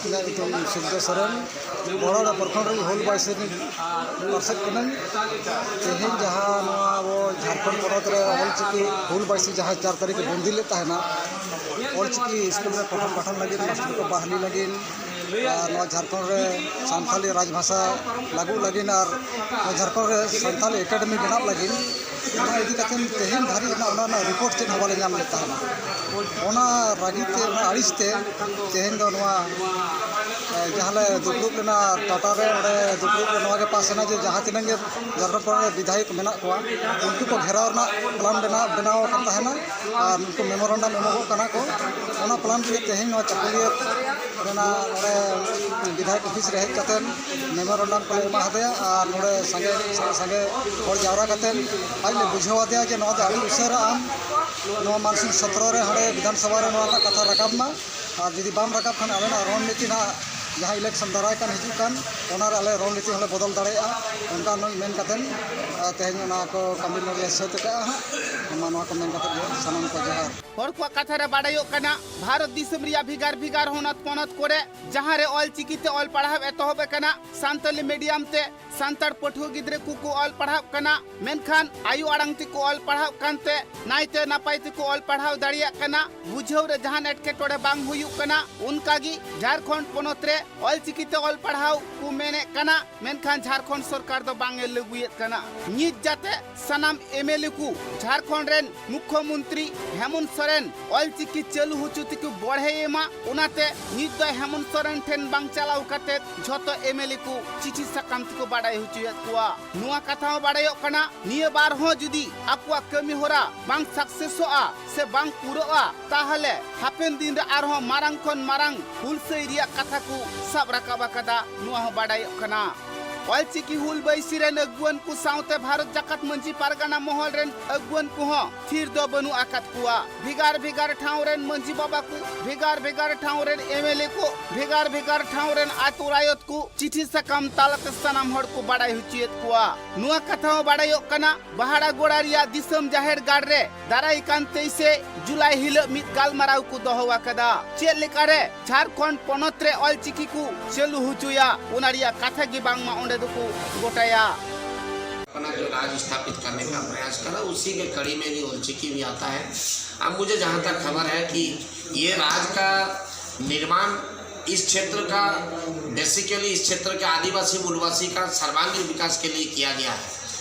ᱤᱧᱟᱹᱜ ᱧᱩᱛᱩᱢ ᱥᱤᱞᱫᱟᱹ ᱥᱚᱨᱮᱱ, ᱵᱚᱲᱚᱲᱟ ᱯᱨᱚᱠᱷᱚᱸᱰ ᱨᱤᱱ ᱦᱩᱞ ᱵᱟᱭᱥᱤ ᱨᱤᱱ ᱯᱟᱨᱥᱮᱫ ᱠᱟᱹᱱᱟᱹᱧ᱾ ᱛᱮᱦᱮᱧ ᱡᱟᱦᱟᱸ ᱱᱚᱣᱟ ᱟᱵᱚ ᱡᱷᱟᱲᱠᱷᱚᱸᱰ ᱯᱚᱱᱚᱛ ᱨᱮ ᱚᱞᱪᱤᱠᱤ ᱦᱩᱞ ᱵᱟᱭᱥᱤ ᱡᱟᱦᱟᱸ ᱪᱟᱨ ᱛᱟᱹᱨᱤᱠᱷ ᱨᱮ ᱵᱚᱱᱫᱤ ᱞᱮᱫ ᱛᱟᱦᱮᱱᱟ, ᱚᱞᱪᱤᱠᱤ ᱥᱠᱩᱞ ᱨᱮ ᱯᱟᱴᱷᱟᱱ ᱯᱟᱴᱷᱟᱱ ᱞᱟᱹᱜᱤᱫ, ᱢᱟᱥᱴᱟᱨ ᱠᱚ ᱵᱟᱦᱟᱞᱤ ᱞᱟᱹᱜᱤᱫ, ᱟᱨ ᱱᱚᱣᱟ ᱡᱷᱟᱲᱠᱷᱚᱸᱰ ᱨᱮ ᱥᱟᱱᱛᱟᱞᱤ ᱨᱟᱡᱽ ᱵᱷᱟᱥᱟ ᱞᱟᱹᱜᱩ ᱞᱟᱹᱜᱤᱫ ᱟᱨ ᱱᱚᱣᱟ ᱡᱷᱟᱲᱠᱷᱚᱸᱰ ᱨᱮ ᱥᱟᱱᱛᱟᱞᱤ ᱮᱠᱟᱰᱮᱢᱤ ᱵᱮᱱᱟᱣ ᱞᱟᱹᱜᱤᱫ, ᱚᱱᱟ ᱤᱫᱤ ᱠᱟᱛᱮ ᱛᱮᱦᱮᱧ ᱫᱷᱟᱹᱨᱤᱡ ᱨᱮᱱᱟᱜ ᱚᱱᱟ ᱨᱮᱱᱟᱜ ᱨᱤᱯᱳᱨᱴ ᱪᱮᱫ ᱦᱚᱸ ᱵᱟᱞᱮ ᱧᱟᱢ ᱞᱮᱫ ᱛᱟᱦᱮᱱᱟ᱾ ᱚᱱᱟ ᱨᱟᱹᱜᱤ ᱛᱮ, ᱚᱱᱟ ᱟᱹᱲᱤᱥ ᱛᱮ ᱛᱮᱦᱮᱧ ᱫᱚ ᱱᱚᱣᱟ, ᱮ, ᱡᱟᱦᱟᱸ ᱞᱮ ᱫᱩᱯᱲᱩᱵ ᱞᱮᱱᱟ ᱴᱟᱴᱟ ᱨᱮ, ᱚᱸᱰᱮ ᱫᱩᱯᱲᱩᱵ ᱨᱮ ᱱᱚᱣᱟ ᱜᱮ ᱯᱟᱥ ᱮᱱᱟ ᱡᱮ ᱡᱟᱦᱟᱸ ᱛᱤᱱᱟᱹᱜ ᱜᱮ ᱡᱷᱟᱲᱠᱷᱚᱸᱰ ᱯᱚᱱᱚᱛ ᱨᱮ ᱵᱤᱫᱷᱟᱭᱚᱠ ᱢᱮᱱᱟᱜ ᱠᱚᱣᱟ, ᱩᱱᱠᱩ ᱠᱚ ᱜᱷᱮᱨᱟᱣ ᱨᱮᱱᱟᱜ ᱯᱞᱟᱱ ᱵᱮᱱᱟᱣ, ᱵᱮᱱᱟᱣ ᱟᱠᱟᱱ ᱛᱟᱦᱮᱱᱟ ᱟᱨ ᱩᱱᱠᱩ ᱢᱮᱢᱳᱨᱮᱱᱰᱟᱢ ᱮᱢᱚᱜᱚᱜ ᱠᱟᱱᱟ ᱠᱚ᱾ ᱚᱱᱟ ᱯᱞᱟᱱ ᱛᱮᱜᱮ ᱛᱮᱦᱮᱧ ᱱᱚᱣᱟ ᱪᱟᱹᱠᱩᱞᱤᱭᱟᱹ ᱨᱮᱱᱟᱜ ᱱᱚᱰᱮ ᱵᱤᱫᱷᱟᱭᱚᱠ ᱚᱯᱷᱤᱥ ᱨᱮ ᱦᱮᱡ ᱠᱟᱛᱮ ᱢᱮᱢᱳᱨᱮᱱᱰᱟᱢ ᱠᱚᱞᱮ ᱮᱢᱟ ᱦᱟᱫᱮᱭᱟ ᱟᱨ ᱱᱚᱰᱮ ᱥᱟᱸᱜᱮ, ᱥᱟᱸᱜᱮ ᱦᱚᱲ ᱡᱟᱣᱨᱟ ᱠᱟᱛᱮ ᱟᱡ ᱞᱮ ᱵᱩᱡᱷᱟᱹᱣ ᱟᱫᱮᱭᱟ ᱡᱮ ᱱᱚᱣᱟ ᱫᱚ ᱟᱹᱰᱤ ᱩᱥᱟᱹᱨᱟ ᱟᱢ ᱱᱚᱣᱟ ᱢᱟᱱᱥᱩᱱ ᱥᱚᱛᱨᱚ ᱨᱮ ᱦᱟᱸᱰᱮ ᱵᱤᱫᱷᱟᱱ ᱥᱚᱵᱷᱟ ᱨᱮ ᱱᱚᱣᱟ ᱨᱮᱱᱟᱜ ᱠᱟᱛᱷᱟ ᱨᱟᱠᱟᱵ ᱢᱟ᱾ ᱟᱨ ᱡᱩᱫᱤ ᱵᱟᱢ ᱨᱟᱠᱟᱵ ᱠᱷᱟᱱ ᱟᱞᱮ ᱱᱟᱜ ᱨᱚᱬᱱᱤᱛᱤ ᱱᱟᱜ ᱡᱟᱦᱟᱸ ᱤᱞᱮᱠᱥᱚᱱ ᱫᱟᱨᱟᱭ ᱠᱟᱱ ᱦᱤᱡᱩᱜ ᱠᱟᱱ, ᱚᱱᱟ ᱨᱮ ᱟᱞᱮ ᱨᱚᱬᱱᱤᱛᱤ ᱦᱚᱸᱞᱮ ᱵᱚᱫᱚᱞ ᱫᱟᱲᱮᱭᱟᱜᱼᱟ᱾ ᱚᱱᱠᱟ ᱱᱩᱭ ᱢᱮᱱ ᱠᱟᱛᱮ, ᱟᱨ ᱛᱮᱦᱮᱧ ᱚᱱᱟ ᱠᱚ ᱠᱟᱹᱢᱤ ᱞᱮ ᱥᱟᱹᱛ ᱟᱠᱟᱜᱼᱟ ᱦᱟᱸᱜ᱾ ᱢᱟ ᱱᱚᱣᱟ ᱠᱚ ᱢᱮᱱ ᱠᱟᱛᱮ ᱜᱮ ᱥᱟᱱᱟᱢ ᱠᱚ ᱡᱚᱦᱟᱨ᱾ ᱦᱚᱲ ᱠᱚᱣᱟᱜ ᱠᱟᱛᱷᱟ ᱨᱮ ᱵᱟᱰᱟᱭᱚᱜ ᱠᱟᱱᱟ, ᱵᱷᱟᱨᱚᱛ ᱫᱤᱥᱚᱢ ᱨᱮᱭᱟᱜ ᱵᱷᱮᱜᱟᱨ ᱵᱷᱮᱜᱟᱨ ᱦᱚᱱᱚᱛ ᱯᱚᱱᱚᱛ ᱠᱚᱨᱮ ᱡᱟᱦᱟᱸ ᱨᱮ ᱚᱞ ᱪᱤᱠᱤ ᱛᱮ ᱚᱞ ᱯᱟᱲᱦᱟᱣ ᱮᱛᱚᱦᱚᱵ ᱟᱠᱟᱱᱟ, ᱥᱟᱱᱛᱟᱞᱤ ᱢᱤᱰᱤᱭᱟᱢ ᱛᱮ ᱥᱟᱱᱛᱟᱲ ᱯᱟᱹᱴᱷᱩᱣᱟᱹ ᱜᱤᱫᱽᱨᱟᱹ ᱠᱚᱠᱚ ᱚᱞ ᱯᱟᱲᱦᱟᱜ ᱠᱟᱱᱟ, ᱢᱮᱱᱠᱷᱟᱱ ᱟᱭᱳ ᱟᱲᱟᱝ ᱛᱮᱠᱚ ᱚᱞ ᱯᱟᱲᱦᱟᱜ ᱠᱟᱱᱛᱮ ᱱᱟᱭᱛᱮ ᱱᱟᱯᱟᱭ ᱛᱮᱠᱚ ᱚᱞ ᱯᱟᱲᱦᱟᱣ ᱫᱟᱲᱮᱭᱟᱜ ᱠᱟᱱᱟ, ᱵᱩᱡᱷᱟᱹᱣ ᱨᱮ ᱡᱟᱦᱟᱱ ᱮᱴᱠᱮᱴᱚᱬᱮ ᱵᱟᱝ ᱦᱩᱭᱩᱜ ᱠᱟᱱᱟ᱾ ᱚᱱᱠᱟᱜᱮ ᱡᱷᱟᱲᱠᱷᱚᱸᱰ ᱯᱚᱱᱚᱛ ᱨᱮ ᱚᱞ ᱪᱤᱠᱤ ᱛᱮ ᱚᱞ ᱯᱟᱲᱦᱟᱣ ᱠᱚ ᱢᱮᱱᱮᱫ ᱠᱟᱱᱟ, ᱢᱮᱱᱠᱷᱟᱱ ᱡᱷᱟᱲᱠᱷᱚᱸᱰ ᱥᱚᱨᱠᱟᱨ ᱫᱚ ᱵᱟᱝ ᱮ ᱞᱟᱹᱜᱩᱭᱮᱫ ᱠᱟᱱᱟ᱾ ᱱᱤᱛ ᱡᱟᱛᱮ ᱥᱟᱱᱟᱢ ᱮᱢ ᱮᱞ ᱮ ᱠᱚ ᱡᱷᱟᱲᱠᱷᱚᱸᱰ ᱨᱮᱱ ᱢᱩᱠᱷᱭᱚᱢᱚᱱᱛᱨᱤ ᱦᱮᱢᱚᱱᱛ ᱥᱚᱨᱮᱱ ᱚᱞᱪᱤᱠᱤ ᱪᱟᱹᱞᱩ ᱦᱚᱪᱚ ᱛᱮᱠᱚ ᱵᱚᱲᱦᱮᱭᱮ ᱢᱟ, ᱚᱱᱟᱛᱮ ᱱᱤᱛ ᱫᱚ ᱦᱮᱢᱚᱱᱛ ᱥᱚᱨᱮᱱ ᱴᱷᱮᱱ ᱵᱟᱝ ᱪᱟᱞᱟᱣ ᱠᱟᱛᱮ ᱡᱷᱚᱛᱚ ᱮᱢ ᱮᱞ ᱮ ᱠᱚ ᱪᱤᱴᱷᱤ ᱥᱟᱠᱟᱢ ᱛᱮᱠᱚ ᱵᱟᱰᱟᱭ ᱦᱚᱪᱚᱭᱮᱫ ᱠᱚᱣᱟ᱾ ᱱᱚᱣᱟ ᱠᱟᱛᱷᱟ ᱦᱚᱸ ᱵᱟᱰᱟᱭᱚᱜ ᱠᱟᱱᱟ, ᱱᱤᱭᱟᱹ ᱵᱟᱨ ᱦᱚᱸ ᱡᱩᱫᱤ ᱟᱠᱚᱣᱟᱜ ᱠᱟᱹᱢᱤ ᱦᱚᱨᱟ ᱵᱟᱝ ᱥᱟᱠᱥᱮᱥᱚᱜᱼᱟ ᱥᱮ ᱵᱟᱝ ᱯᱩᱨᱟᱹᱜᱼᱟ, ᱛᱟᱦᱚᱞᱮ ᱦᱟᱯᱮᱱ ᱫᱤᱱ ᱨᱮ ᱟᱨᱦᱚᱸ ᱢᱟᱨᱟᱝ ᱠᱷᱚᱱ ᱢᱟᱨᱟᱝ ᱦᱩᱞᱥᱟᱹᱭ ᱨᱮᱭᱟᱜ ᱠᱟᱛᱷᱟ ᱠᱚ ᱥᱟᱵ ᱨᱟᱠᱟᱵ ᱟᱠᱟᱫᱟ, ᱱᱚᱣᱟ ᱦᱚᱸ ᱵᱟᱰᱟᱭᱚᱜ ᱠᱟᱱᱟ᱾ ᱚᱞᱪᱤᱠᱤ ᱦᱩᱞ ᱵᱟᱹᱭᱥᱤ ᱨᱮᱱ ᱟᱹᱜᱩᱣᱟᱹᱱ ᱠᱚ ᱥᱟᱶᱛᱮ ᱵᱷᱟᱨᱚᱛ ᱡᱟᱠᱟᱛ ᱢᱟᱹᱡᱷᱤ ᱯᱟᱨᱜᱟᱱᱟ ᱢᱚᱦᱚᱞ ᱨᱮᱱ ᱟᱹᱜᱩᱣᱟᱹᱱ ᱠᱚᱦᱚᱸ ᱛᱷᱤᱨ ᱫᱚ ᱵᱟᱹᱱᱩᱜ ᱟᱠᱟᱫ ᱠᱚᱣᱟ᱾ ᱵᱷᱮᱜᱟᱨ ᱵᱷᱮᱜᱟᱨ ᱴᱷᱟᱶ ᱨᱮᱱ ᱢᱟᱹᱡᱷᱤ ᱵᱟᱵᱟ ᱠᱚ, ᱵᱷᱮᱜᱟᱨ ᱵᱷᱮᱜᱟᱨ ᱴᱷᱟᱶ ᱨᱮᱱ ᱮᱢ ᱮᱞ ᱮ ᱠᱚ, ᱵᱷᱮᱜᱟᱨ ᱵᱷᱮᱜᱟᱨ ᱴᱷᱟᱶ ᱨᱮᱱ ᱟᱛᱳ ᱨᱟᱭᱚᱛ ᱠᱚ ᱪᱤᱴᱷᱤ ᱥᱟᱠᱟᱢ ᱛᱟᱞᱟᱛᱮ ᱥᱟᱱᱟᱢ ᱦᱚᱲ ᱠᱚ ᱵᱟᱲᱟᱭ ᱦᱚᱪᱚᱭᱮᱫ ᱠᱚᱣᱟ᱾ ᱱᱚᱣᱟ ᱠᱟᱛᱷᱟ ᱦᱚᱸ ᱵᱟᱲᱟᱭᱚᱜ ᱠᱟᱱᱟ, ᱵᱟᱦᱟᱲᱟᱜᱚᱲᱟ ᱨᱮᱭᱟᱜ ᱫᱤᱥᱚᱢ ᱡᱟᱦᱮᱨ ᱜᱟᱲ ᱨᱮ ᱫᱟᱨᱟᱭ ᱠᱟᱱ ᱛᱮᱭᱤᱥᱮ ᱡᱩᱞᱟᱭ ᱦᱤᱞᱚᱜ ᱢᱤᱫ ᱜᱟᱞᱢᱟᱨᱟᱣ ᱠᱚ ᱫᱚᱦᱚ ᱟᱠᱟᱫᱟ᱾ ᱪᱮᱫ ᱞᱮᱠᱟᱨᱮ ᱡᱷᱟᱨᱠᱷᱚᱸᱰ ᱯᱚᱱᱚᱛ ᱨᱮ ᱚᱞᱪᱤᱠᱤ ᱠᱚ ᱪᱟᱹᱞᱩ ᱦᱚᱪᱚᱭᱟ, ᱚᱱᱟ ᱨᱮᱭᱟᱜ ᱠᱟᱛᱷᱟ ᱜᱮ ᱵᱟᱝᱢᱟ ᱚᱸᱰᱮ ᱫᱚᱠᱚ ᱜᱚᱴᱟᱭᱟ᱾ अपना जो राज स्थापित करने का प्रयास करा, उसी के कड़ी में भी ओलचिकी भी आता है। अब मुझे जहाँ तक खबर है कि ये राज का निर्माण इस क्षेत्र का, बेसिकली इस क्षेत्र के आदिवासी मूलवासी का सर्वांगीण विकास के लिए किया गया है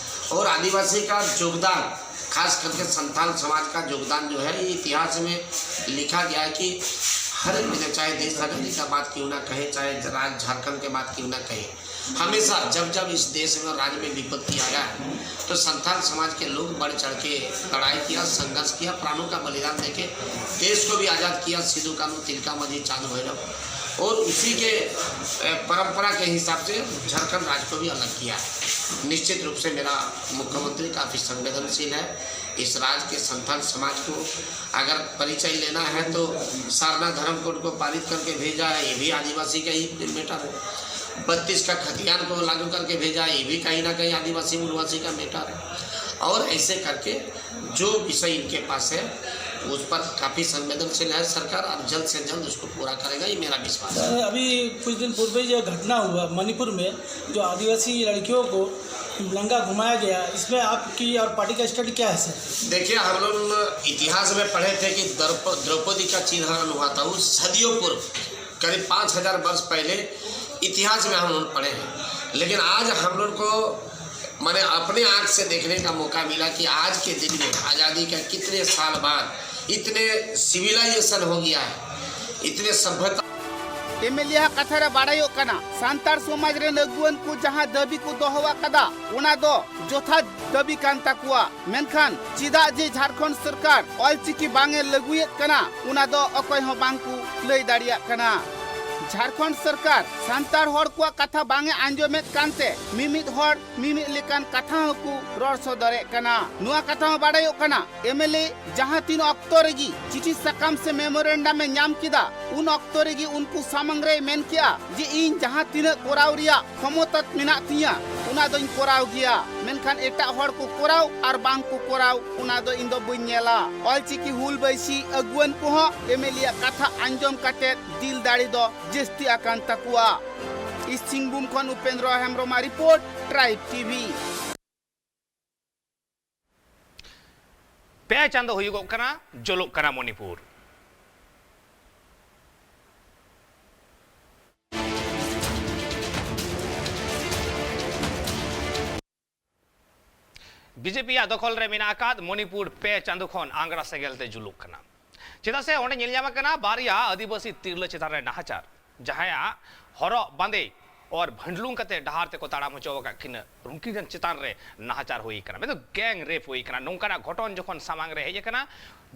और आदिवासी का योगदान, खास करके संथाल समाज का योगदान जो है, ये इतिहास में लिखा गया है कि हर एक जगह, चाहे देश आजादी का बात क्यों ना कहे, चाहे राज झारखंड के बात क्यों ना कहे, हमेशा जब जब इस देश में और राज्य में विपत्ति आया है, तो संथाल समाज के लोग बढ़ चढ़ के लड़ाई किया, संघर्ष किया, प्राणों का बलिदान देके देश को भी आजाद किया। सिद्धू कानू, तिलका मांझी, चांद भैरव, और उसी के अ, परंपरा के हिसाब से झारखंड राज्य को भी अलग किया है। निश्चित रूप से मेरा मुख्यमंत्री काफी संवेदनशील है। इस राज्य के संथाल समाज को अगर परिचय लेना है तो सारना धर्म कोड को पारित करके भेजा है, ये भी आदिवासी का ही मैटर है। बत्तीस का खतियान को लागू करके भेजा है, ये भी कहीं ना कहीं आदिवासी मूलवासी का मैटर है। और ऐसे करके जो विषय इनके पास है, उस पर काफी संवेदनशील है सरकार और जल्द से जल्द उसको पूरा करेगा, ये मेरा विश्वास है। अभी कुछ दिन पूर्व ही यह घटना हुआ मणिपुर में, जो आदिवासी लड़कियों को नंगा घुमाया गया, इसमें आपकी और पार्टी का स्टैंड क्या है सर? देखिए, हम लोग इतिहास में पढ़े थे कि द्रौप- द्रौपदी का चीरहरण हुआ था, उस सदियों पूर्व, करीब पाँच हज़ार वर्ष पहले इतिहास में हम लोग पढ़े हैं। लेकिन आज हम लोग को, माने, अपने आंख से देखने का मौका मिला कि आज के दिन में, आज़ादी का कितने साल बाद, इतने सिविलाइजेशन हो गया है, इतने सभ्यता ᱮᱢᱮᱞᱤᱭᱟ ᱠᱟᱛᱷᱟ ᱨᱮ ᱵᱟᱲᱟᱭᱚᱜ ᱠᱟᱱᱟ, ᱥᱟᱱᱛᱟᱲ ᱥᱚᱢᱟᱡᱽ ᱨᱮᱱ ᱟᱹᱜᱩᱣᱟᱹᱱ ᱠᱚ ᱡᱟᱦᱟᱸ ᱫᱟᱹᱵᱤ ᱠᱚ ᱫᱚᱦᱚ ᱟᱠᱟᱫᱟ, ᱚᱱᱟ ᱫᱚ ᱡᱚᱛᱷᱟᱛ ᱫᱟᱹᱵᱤ ᱠᱟᱱ ᱛᱟᱠᱚᱣᱟ᱾ ᱢᱮᱱᱠᱷᱟᱱ ᱪᱮᱫᱟᱜ ᱡᱮ ᱡᱷᱟᱲᱠᱷᱚᱸᱰ ᱥᱚᱨᱠᱟᱨ ᱚᱞᱪᱤᱠᱤ ᱵᱟᱝ ᱮ ᱞᱟᱹᱜᱩᱭᱮᱫ ᱠᱟᱱᱟ, ᱚᱱᱟ ᱫᱚ ᱚᱠᱚᱭ ᱦᱚᱸ ᱵᱟᱝ ᱠᱚ ᱞᱟᱹᱭ ᱫᱟᱲᱮᱭᱟᱜ ᱠᱟᱱᱟ᱾ ᱡᱷᱟᱲᱠᱷᱚᱸᱰ ᱥᱚᱨᱠᱟᱨ ᱥᱟᱱᱛᱟᱲ ᱦᱚᱲ ᱠᱚᱣᱟᱜ ᱠᱟᱛᱷᱟ ᱵᱟᱝ ᱮ ᱟᱸᱡᱚᱢᱮᱫ ᱠᱟᱱᱛᱮ ᱢᱤᱢᱤᱫ ᱦᱚᱲ ᱢᱤᱢᱤᱫ ᱞᱮᱠᱟᱱ ᱠᱟᱛᱷᱟ ᱦᱚᱸᱠᱚ ᱨᱚᱲ ᱥᱚᱫᱚᱨᱮᱫ ᱠᱟᱱᱟ᱾ ᱱᱚᱣᱟ ᱠᱟᱛᱷᱟ ᱦᱚᱸ ᱵᱟᱰᱟᱭᱚᱜ ᱠᱟᱱᱟ, ᱮᱢ ᱮᱞ ᱮ ᱡᱟᱦᱟᱸ ᱛᱤᱱ ᱚᱠᱛᱚ ᱨᱮᱜᱮ ᱪᱤᱴᱷᱤ ᱥᱟᱠᱟᱢ ᱥᱮ ᱢᱮᱢᱳᱨᱮᱱᱰᱟᱢ ᱮ ᱧᱟᱢ ᱠᱮᱫᱟ, ᱩᱱ ᱚᱠᱛᱚ ᱨᱮᱜᱮ ᱩᱱᱠᱩ ᱥᱟᱢᱟᱝ ᱨᱮᱭ ᱢᱮᱱ ᱠᱮᱜᱼᱟ ᱡᱮ ᱤᱧ ᱡᱟᱦᱟᱸ ᱛᱤᱱᱟᱹᱜ ᱠᱚᱨᱟᱣ ᱨᱮᱭᱟᱜ ᱠᱷᱚᱢᱚᱛᱟ ᱢᱮᱱᱟᱜ ᱛᱤᱧᱟ, ᱚᱱᱟ ᱫᱚᱧ ᱠᱚᱨᱟᱣ ᱜᱮᱭᱟ, ᱢᱮᱱᱠᱷᱟᱱ ᱮᱴᱟᱜ ᱦᱚᱲ ᱠᱚ ᱠᱚᱨᱟᱣ ᱟᱨ ᱵᱟᱝ ᱠᱚ ᱠᱚᱨᱟᱣ, ᱚᱱᱟ ᱫᱚ ᱤᱧ ᱫᱚ ᱵᱟᱹᱧ ᱧᱮᱞᱟ᱾ ᱚᱞᱪᱤᱠᱤ ᱦᱩᱞ ᱵᱟᱹᱭᱥᱤ ᱟᱹᱜᱩᱣᱟᱹᱱ ᱠᱚᱦᱚᱸ ᱮᱢ ᱮᱞ ᱮ ᱟᱜ ᱠᱟᱛᱷᱟ ᱟᱸᱡᱚᱢ ᱠᱟᱛᱮ ᱫᱤᱞ ᱫᱟᱲᱮ ᱫᱚ ᱡᱟᱹᱥᱛᱤ ᱟᱠᱟᱱ ᱛᱟᱠᱚᱣᱟ᱾ ᱤᱥᱴ ᱥᱤᱝᱵᱷᱩᱢ ᱠᱷᱚᱱ ᱩᱯᱮᱱᱫᱨᱚ ᱦᱮᱢᱵᱨᱚᱢᱟᱜ ᱨᱤᱯᱳᱨᱴ, ᱴᱨᱟᱭᱤᱵᱽ ᱴᱤ ᱵᱷᱤ᱾ ᱯᱮ ᱪᱟᱸᱫᱚ ᱦᱩᱭᱩᱜᱚᱜ ᱠᱟᱱᱟ, ᱡᱚᱞᱚᱜ ᱠᱟᱱᱟ ᱢᱚᱱᱤᱯᱩᱨ᱾ ᱵᱤ ᱡᱮ ᱯᱤ ᱭᱟᱜ ᱫᱚᱠᱷᱚᱞ ᱨᱮ ᱢᱮᱱᱟᱜ ᱟᱠᱟᱫ ᱢᱚᱱᱤᱯᱩᱨ ᱯᱮ ᱪᱟᱸᱫᱚ ᱠᱷᱚᱱ ᱟᱝᱜᱽᱨᱟ ᱥᱮᱸᱜᱮᱞ ᱛᱮ ᱡᱩᱞᱩᱜ ᱠᱟᱱᱟ᱾ ᱪᱮᱫᱟᱜ ᱥᱮ ᱚᱸᱰᱮ ᱧᱮᱞ ᱧᱟᱢ ᱟᱠᱟᱱᱟ ᱵᱟᱨᱭᱟ ᱟᱹᱫᱤᱵᱟᱹᱥᱤ ᱛᱤᱨᱞᱟᱹ ᱪᱮᱛᱟᱱ ᱨᱮ ᱱᱟᱦᱟᱪᱟᱨ, ᱡᱟᱦᱟᱸᱭᱟᱜ ᱦᱚᱨᱚᱜ ᱵᱟᱸᱫᱮ ᱚᱨ ᱵᱷᱟᱹᱱᱰᱞᱩᱝ ᱠᱟᱛᱮ ᱰᱟᱦᱟᱨ ᱛᱮᱠᱚ ᱛᱟᱲᱟᱢ ᱦᱚᱪᱚ ᱟᱠᱟᱫ ᱠᱤᱱᱟ, ᱩᱱᱠᱤᱱ ᱪᱮᱛᱟᱱ ᱨᱮ ᱱᱟᱦᱟᱪᱟᱨ ᱦᱩᱭ ᱟᱠᱟᱱᱟ, ᱢᱮᱱᱫᱚ ᱜᱮᱝ ᱨᱮᱯ ᱦᱩᱭ ᱟᱠᱟᱱᱟ᱾ ᱱᱚᱝᱠᱟᱱᱟᱜ ᱜᱷᱚᱴᱚᱱ ᱡᱚᱠᱷᱚᱱ ᱥᱟᱢᱟᱝ ᱨᱮ ᱦᱮᱡ ᱟᱠᱟᱱᱟ,